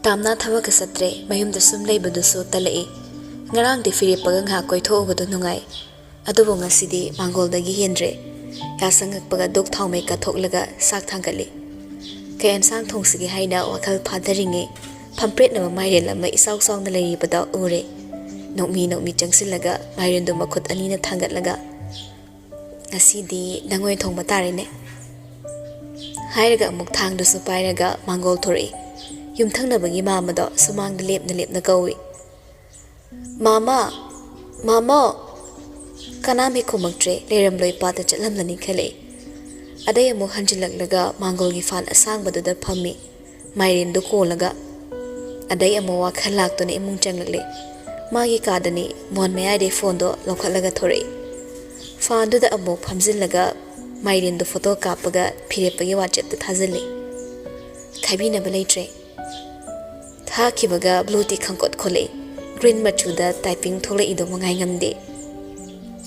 ꯇꯥꯝꯅꯥ ꯊꯕꯛꯀ ꯆꯠꯇ꯭ꯔꯦ, ꯃꯌꯨꯝꯗ ꯁꯨꯝ ꯂꯩꯕꯗꯨꯁꯨ ꯇꯜꯂꯛꯏ꯫ ꯉꯔꯥꯡꯗꯤ ꯐꯤꯔꯦꯞꯄꯒ ꯉꯥꯏꯍꯥꯛ ꯀꯣꯏꯊꯣꯛꯎꯕꯗꯣ ꯅꯨꯡꯉꯥꯏ꯫ ꯑꯗꯨꯕꯨ ꯉꯁꯤꯗꯤ ꯃꯥꯡꯒꯣꯜꯗꯒꯤ ꯍꯦꯟꯗ꯭ꯔꯦ꯫ ꯌꯥ ꯁꯪꯉꯛꯄꯒ ꯗꯨꯛ ꯊꯥꯎꯃꯩ ꯀꯠꯊꯣꯛꯂꯒ ꯆꯥꯛ ꯊꯥꯡꯒꯠꯂꯤ꯫ ꯀꯩ ꯑꯦꯟꯁꯥꯡ ꯊꯣꯡꯁꯤꯒꯦ ꯍꯥꯏꯅ ꯋꯥꯈꯜ ꯐꯥꯗꯔꯤꯉꯩ ꯐꯝꯄ꯭ꯔꯦꯠꯅꯕ ꯃꯥꯏꯔꯦꯟ ꯑꯃ ꯏꯆꯥꯎ ꯆꯥꯎꯅ ꯂꯩꯔꯤꯕꯗꯣ ꯎꯔꯦ꯫ ꯅꯣꯛꯃꯤ ꯅꯣꯛꯃꯤ ꯆꯪꯁꯤꯜꯂꯒ ꯃꯥꯏꯔꯦꯟꯗꯨ ꯃꯈꯨꯠ ꯑꯅꯤꯅ ꯊꯥꯡꯒꯠꯂꯒ, "ꯉꯁꯤꯗꯤ ꯅꯪ ꯑꯣꯏꯅ ꯊꯣꯡꯕ ꯇꯥꯔꯦꯅꯦ," ꯍꯥꯏꯔꯒ ꯑꯃꯨꯛ ꯊꯥꯡꯗꯨꯁꯨ ꯄꯥꯏꯔꯒ ꯃꯥꯡꯒꯣꯜ ꯊꯣꯔꯛꯏ꯫ ꯌꯨꯝꯊꯪꯅꯕꯒꯤ ꯃꯥꯃꯗꯣ ꯁꯨꯃꯥꯡꯗ ꯂꯦꯞꯅ ꯂꯦꯞꯅ ꯀꯧꯏ꯫ "ꯃꯥꯃ! ꯃꯥꯃꯣ!" ꯀꯅꯥꯝ ꯍꯦꯛ ꯈꯨꯝꯃꯛꯇ꯭ꯔꯦ꯫ ꯂꯩꯔꯝꯂꯣꯏ, ꯄꯥꯠꯇ ꯆꯠꯂꯝꯂꯅꯤ ꯈꯜꯂꯛꯏ꯫ ꯑꯗꯩ ꯑꯃꯨꯛ ꯍꯟꯖꯤꯜꯂꯛꯂꯒ ꯃꯥꯡꯒꯣꯜꯒꯤ ꯐꯥꯟ ꯑꯁꯥꯡꯕꯗꯨꯗ ꯐꯝꯃꯤ, ꯃꯥꯏꯔꯦꯟꯗꯨ ꯀꯣꯜꯂꯒ꯫ ꯑꯗꯩ ꯑꯃꯨꯛ ꯋꯥꯈꯜ ꯂꯥꯛꯇꯨꯅ ꯏꯃꯨꯡ ꯆꯪꯂꯛꯂꯦ꯫ ꯃꯥꯒꯤ ꯀꯥꯗꯅꯤ, ꯃꯣꯟ ꯃꯌꯥꯏꯗꯩ ꯐꯣꯟꯗꯣ ꯂꯧꯈꯠꯂꯒ ꯊꯣꯔꯛꯏ꯫ ꯐꯥꯟꯗꯨꯗ ꯑꯃꯨꯛ ꯐꯝꯖꯤꯜꯂꯒ ꯃꯥꯏꯔꯦꯟꯗꯨ ꯐꯣꯇꯣ ꯀꯥꯞꯄꯒ ꯐꯤꯔꯦꯞꯄꯒꯤ WhatsAppꯇ ꯊꯥꯖꯤꯜꯂꯤ꯫ ꯈꯥꯏꯕꯤꯅꯕ ꯂꯩꯇ꯭ꯔꯦ꯫ ꯊꯥꯈꯤꯕꯒ blue tick ꯈꯪꯀꯣꯠ ꯈꯣꯠꯂꯛꯏ꯫ Green ꯃꯆꯨꯗ typing ꯊꯣꯛꯂꯛꯏꯗꯣ ꯃꯉꯥꯏ ꯉꯝꯗꯦ꯫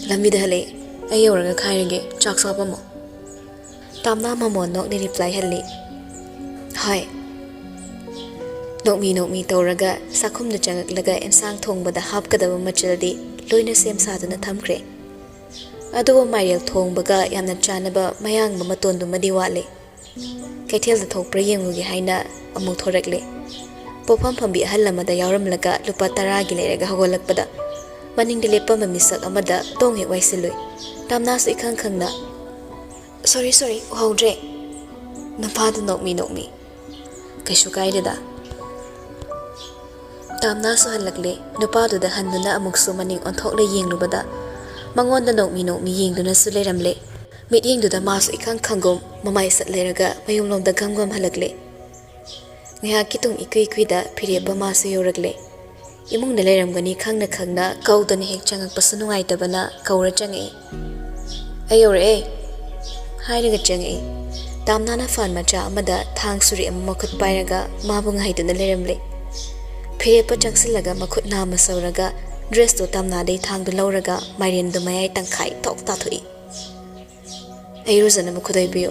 ꯂꯝꯕꯤꯗ ꯍꯜꯂꯛꯏ꯫ ꯑꯩ ꯌꯧꯔꯒ ꯈꯥꯏꯔꯒꯦ, ꯆꯥꯛꯁꯨ ꯍꯥꯞꯄꯝꯃꯣ꯫ ꯇꯥꯝꯅꯥ ꯃꯃꯣꯟ ꯅꯣꯛꯅ reply ꯍꯜꯂꯤ꯫ ꯍꯣꯏ꯫ ꯅꯣꯛꯃꯤ ꯅꯣꯛꯃꯤ ꯇꯧꯔꯒ ꯆꯥꯛꯈꯨꯝꯗ ꯆꯪꯉꯛꯂꯒ ꯑꯦꯟꯁꯥꯡ ꯊꯣꯡꯕꯗ ꯍꯥꯞꯀꯗꯕ ꯃꯆꯜꯗꯤ ꯂꯣꯏꯅ ꯁꯦꯝ ꯁꯥꯗꯨꯅ ꯊꯝꯈ꯭ꯔꯦ꯫ ꯑꯗꯨꯕꯨ ꯃꯥꯏꯔꯦꯜ ꯊꯣꯡꯕꯒ ꯌꯥꯝꯅ ꯆꯥꯅꯕ ꯃꯌꯥꯡꯕ ꯃꯇꯣꯟꯗꯨꯃꯗꯤ ꯋꯥꯠꯂꯤ꯫ ꯀꯩꯊꯦꯜꯗ ꯊꯣꯛꯄ꯭ꯔꯥ ꯌꯦꯡꯉꯨꯒꯦ ꯍꯥꯏꯅ ꯑꯃꯨꯛ ꯊꯣꯔꯛꯂꯦ꯫ ꯄꯣꯠꯐꯝ ꯐꯝꯕꯤ ꯑꯍꯜ ꯑꯃꯗ ꯌꯥꯎꯔꯝꯂꯒ ꯂꯨꯄꯥ ꯇꯔꯥꯒꯤ ꯂꯩꯔꯒ ꯍꯧꯒꯠꯂꯛꯄꯗ ꯃꯅꯤꯡꯗ ꯂꯦꯞꯄꯝꯕ ꯃꯤꯁꯛ ꯑꯃꯗ ꯇꯣꯡ ꯍꯦꯛ ꯋꯥꯏꯁꯤꯜꯂꯨꯏ꯫ ꯇꯥꯝꯅꯥꯁꯨ ꯏꯈꯪ ꯈꯪꯅ, "Sorry, sorry, ꯎꯍꯧꯗ꯭ꯔꯦ"꯫ ꯅꯨꯄꯥꯗꯨ ꯅꯣꯛꯃꯤ ꯅꯣꯛꯃꯤ, "ꯀꯩꯁꯨ ꯀꯥꯏꯗꯦꯗ"꯫ ꯇꯥꯝꯅꯥꯁꯨ ꯍꯜꯂꯛꯂꯦ꯫ ꯅꯨꯄꯥꯗꯨꯗ ꯍꯟꯗꯨꯅ ꯑꯃꯨꯛꯁꯨ ꯃꯅꯤꯡ ꯑꯣꯟꯊꯣꯛꯂ ꯌꯦꯡꯂꯨꯕꯗ ꯃꯉꯣꯟꯗ ꯅꯣꯛꯃꯤ ꯅꯣꯛꯃꯤ ꯌꯦꯡꯗꯨꯅꯁꯨ ꯂꯩꯔꯝꯂꯦ꯫ ꯃꯤꯠꯌꯦꯡꯗꯨꯗ ꯃꯥꯁꯨ ꯏꯈꯪ ꯈꯪꯒꯨꯝ ꯃꯃꯥꯏ ꯁꯠ ꯂꯩꯔꯒ ꯃꯌꯨꯝꯂꯣꯝꯗ ꯒꯝ ꯒꯝ ꯍꯜꯂꯛꯂꯦ꯫ ꯉꯥꯏꯍꯥꯛꯀꯤ ꯇꯨꯡ ꯏꯀꯨꯏ ꯀꯨꯏꯗ ꯐꯤꯔꯦꯞꯄ ꯃꯥꯁꯨ ꯌꯧꯔꯛꯂꯦ꯫ ꯏꯃꯨꯡꯗ ꯂꯩꯔꯝꯒꯅꯤ ꯈꯪꯅ ꯈꯪꯅ ꯀꯧꯗꯅ ꯍꯦꯛ ꯆꯪꯉꯛꯄꯁꯨ ꯅꯨꯡꯉꯥꯏꯇꯕꯅ ꯀꯧꯔ ꯆꯪꯉꯛꯏ꯫ "ꯑꯩ ꯌꯧꯔꯛꯑꯦ" ꯍꯥꯏꯔꯒ ꯆꯪꯉꯛꯏ꯫ ꯇꯥꯝꯅꯥꯅ ꯐꯥꯟ ꯃꯆꯥ ꯑꯃꯗ ꯊꯥꯡ ꯁꯨꯔꯤ ꯑꯃ ꯃꯈꯨꯠ ꯄꯥꯏꯔꯒ ꯃꯥꯕꯨ ꯉꯥꯏꯗꯨꯅ ꯂꯩꯔꯝꯂꯦ꯫ ꯐꯤꯔꯦꯞꯄ ꯆꯪꯁꯤꯜꯂꯒ ꯃꯈꯨꯠ ꯅꯥꯝꯃ ꯁꯧꯔꯒ dressꯇꯨ ꯇꯥꯝꯅꯥꯗꯩ ꯊꯥꯡꯗꯨ ꯂꯧꯔꯒ ꯃꯥꯏꯔꯦꯟꯗꯨ ꯃꯌꯥꯏ ꯇꯪꯈꯥꯏ ꯊꯣꯛ ꯇꯥꯊꯣꯛꯏ꯫ "ꯑꯩ ꯏꯔꯨꯖꯅꯕ ꯈꯨꯗꯣꯏ ꯄꯤꯌꯨ꯫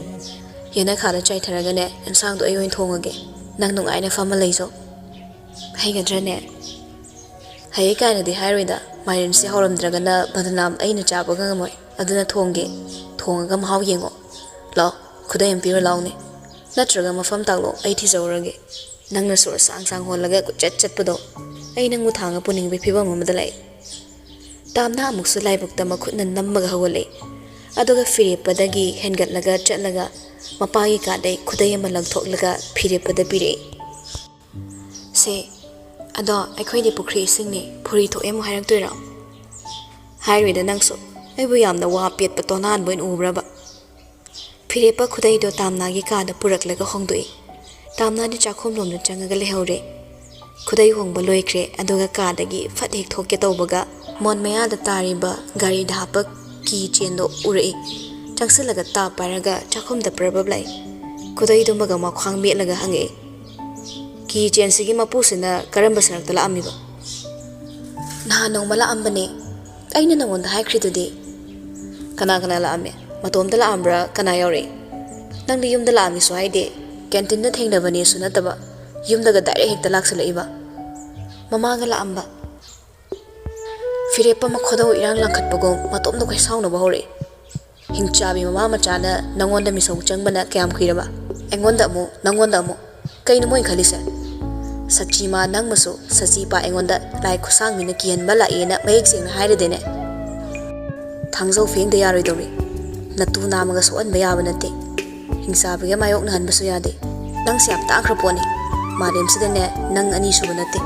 ꯌꯦꯅꯈꯥꯗ ꯆꯥꯏꯊꯔꯒꯅꯦ, ꯏꯟꯁꯥꯡꯗꯣ ꯑꯩ ꯑꯣꯏꯅ ꯊꯣꯡꯉꯒꯦ꯫ ꯅꯪ ꯅꯨꯡꯉꯥꯏꯅ ꯐꯝꯃ ꯂꯩꯖꯧ"꯫ "ꯍꯩꯒꯗ꯭ꯔꯅꯦ?" "ꯍꯩ ꯀꯥꯏꯅꯗꯤ ꯍꯥꯏꯔꯣꯏꯗ, ꯃꯥꯏꯔꯦꯟꯁꯦ ꯍꯧꯔꯝꯗ꯭ꯔꯒꯅ ꯕꯗꯅꯥꯝ ꯑꯩꯅ ꯆꯥꯕꯒ ꯉꯝꯃꯣꯏ꯫ ꯑꯗꯨꯅ ꯊꯣꯡꯒꯦ꯫ ꯊꯣꯡꯉꯒ ꯃꯍꯥꯎ ꯌꯦꯡꯉꯣ꯫ ꯂꯥꯎ, ꯈꯨꯗꯩ ꯑꯃ ꯄꯤꯔꯣ ꯂꯥꯎꯅꯦ꯫ ꯅꯠꯇ꯭ꯔꯒ ꯃꯐꯝ ꯇꯥꯛꯂꯣ, ꯑꯩ ꯊꯤꯖꯍꯧꯔꯒꯦ꯫ ꯅꯪꯅ ꯁꯣꯔ ꯁꯥꯡ ꯁꯥꯡ ꯍꯣꯜꯂꯒ ꯀꯣꯏꯆꯠ ꯆꯠꯄꯗꯣ, ꯑꯩ ꯅꯪꯕꯨ ꯊꯥꯡꯉ ꯄꯨꯅꯤꯡꯕꯒꯤ ꯐꯤꯕꯝ ꯑꯃꯗ ꯂꯥꯛꯑꯦ"꯫ ꯇꯥꯝꯅ ꯑꯃꯨꯛꯁꯨ ꯂꯥꯏꯕꯛꯇ ꯃꯈꯨꯠꯅ ꯅꯝꯃꯒ ꯍꯧꯒꯠꯂꯛꯏ꯫ ꯑꯗꯨꯒ ꯐꯤꯔꯦꯞꯄꯗꯒꯤ ꯍꯦꯟꯒꯠꯂꯒ ꯆꯠꯂꯒ ꯃꯄꯥꯒꯤ ꯀꯥꯗꯩ ꯈꯨꯗꯩ ꯑꯃ ꯂꯪꯊꯣꯛꯂꯒ ꯐꯤꯔꯦꯞꯄꯗ ꯄꯤꯔꯛꯏ꯫ "ꯁꯦ, ꯑꯗꯣ ꯑꯩꯈꯣꯏꯗꯤ ꯄꯨꯈ꯭ꯔꯤ ꯏꯁꯤꯡꯅꯤ, ꯐꯨꯔꯤ ꯊꯣꯛꯑꯦ ꯑꯃꯨꯛ ꯍꯥꯏꯔꯛꯇꯣꯏꯔꯣ?" "ꯍꯥꯏꯔꯣꯏꯗ ꯅꯪꯁꯨ꯫ ꯑꯩꯕꯨ ꯌꯥꯝꯅ ꯋꯥ ꯄꯦꯠꯄ ꯇꯣꯅꯥꯟꯕ ꯑꯣꯏꯅ ꯎꯕ꯭ꯔꯕ?" ꯐꯤꯔꯦꯞꯄ ꯈꯨꯗꯩꯗꯣ ꯇꯥꯝꯅꯥꯒꯤ ꯀꯥꯗ ꯄꯨꯔꯛꯂꯒ ꯍꯣꯡꯗꯣꯛꯏ꯫ ꯇꯥꯝꯅꯥꯗꯤ ꯆꯥꯛꯈꯨꯝꯂꯣꯝꯗ ꯆꯪꯉꯒ ꯂꯩꯍꯧꯔꯦ꯫ ꯈꯨꯗꯩ ꯍꯣꯡꯕ ꯂꯣꯏꯈ꯭ꯔꯦ, ꯑꯗꯨꯒ ꯀꯥꯗꯒꯤ ꯐꯠ ꯍꯦꯛ ꯊꯣꯛꯀꯦ ꯇꯧꯕꯒ ꯃꯣꯟ ꯃꯌꯥꯗ ꯇꯥꯔꯤꯕ ꯒꯥꯔꯤꯗ ꯍꯥꯞꯄ ꯀꯤ ꯆꯦꯟꯗꯣ ꯎꯔꯛꯏ꯫ ꯆꯪꯁꯤꯜꯂꯒ ꯇꯥꯞ ꯄꯥꯏꯔꯒ ꯆꯥꯛꯈꯨꯝꯗ ꯄ꯭ꯔꯕꯞ ꯂꯥꯛꯏ꯫ ꯈꯨꯗꯩꯗꯨꯃꯒ ꯃꯈ꯭ꯋꯥꯡ ꯃꯦꯠꯂꯒ ꯍꯪꯉꯛꯏ, "ꯀꯤ ꯆꯦꯟꯁꯤꯒꯤ ꯃꯄꯨꯁꯤꯅ ꯀꯔꯝꯕ ꯁꯔꯛꯇ ꯂꯥꯛꯑꯝꯃꯤꯕ?" "ꯅꯍꯥꯟ ꯅꯣꯡꯃ ꯂꯥꯛꯑꯝꯕꯅꯦ꯫ ꯑꯩꯅ ꯅꯉꯣꯟꯗ ꯍꯥꯏꯈ꯭ꯔꯤꯗꯨꯗꯤ꯫" "ꯀꯅꯥ ꯀꯅꯥ ꯂꯥꯛꯑꯝꯃꯦ? ꯃꯇꯣꯝꯇ ꯂꯥꯛꯑꯝꯕ꯭ꯔꯥ? ꯀꯅꯥ ꯌꯥꯎꯔꯛꯏ? ꯅꯪꯗꯤ ꯌꯨꯝꯗ ꯂꯥꯛꯑꯝꯃꯤꯁꯨ ꯍꯥꯏꯗꯦ꯫ ꯀꯦꯟꯇꯤꯟꯗ ꯊꯦꯡꯅꯕꯅꯦꯁꯨ ꯅꯠꯇꯕ, ꯌꯨꯝꯗꯒ ꯗꯥꯏꯔꯦꯛ ꯍꯦꯛꯇ ꯂꯥꯛꯁꯜꯂꯛꯏꯕ꯫" "ꯃꯃꯥꯒ ꯂꯥꯛꯑꯝꯕ꯫" ꯐꯤꯔꯦꯞꯄ ꯃꯈꯣꯗꯧ ꯏꯔꯥꯡ ꯂꯥꯡꯈꯠꯄꯒꯨꯝ ꯃꯇꯣꯝꯇ ꯈꯣꯏꯁꯥꯎꯅꯕ ꯍꯧꯔꯛꯏ꯫ "ꯍꯤꯡꯆꯥꯕꯤ ꯃꯃꯥ ꯃꯆꯥꯅ ꯅꯪꯉꯣꯟꯗ ꯃꯤꯁꯧ ꯆꯪꯕꯅ ꯀꯌꯥꯝ ꯀꯨꯏꯔꯕ? ꯑꯩꯉꯣꯟꯗ ꯑꯃꯨꯛ, ꯅꯪꯉꯣꯟꯗ ꯑꯃꯨꯛ꯫ ꯀꯩꯅꯣ ꯃꯣꯏ ꯈꯜꯂꯤꯁꯦ? ꯁꯆꯤ ꯃꯥ ꯅꯪꯃꯁꯨ ꯁꯆꯤ ꯄꯥ ꯑꯩꯉꯣꯟꯗ ꯂꯥꯏ ꯈꯨꯠꯁꯥꯡꯕꯤꯅ ꯀꯤꯍꯟꯕ ꯂꯥꯛꯑꯦꯅ ꯃꯌꯦꯛ ꯁꯦꯡꯅ ꯍꯥꯏꯔꯗꯤꯅꯦ꯫ ꯊꯥꯡꯖꯧ ꯐꯦꯡꯗ ꯌꯥꯔꯣꯏꯗꯧꯔꯤ꯫ ꯅꯇꯨ ꯅꯥꯝꯃꯒ ꯁꯣꯛꯍꯟꯕ ꯌꯥꯕ ꯅꯠꯇꯦ꯫ ꯍꯤꯡꯆꯥꯕꯤꯒ ꯃꯥꯌꯣꯛꯅꯍꯟꯕꯁꯨ ꯌꯥꯗꯦ꯫ ꯅꯪꯁꯦ ꯌꯥꯝ ꯇꯥꯡꯈ꯭ꯔ ꯄꯣꯠꯅꯤ꯫ ꯃꯥꯂꯦꯝꯁꯤꯗꯅꯦ ꯅꯪ ꯑꯅꯤꯁꯨꯕ ꯅꯠꯇꯦ꯫"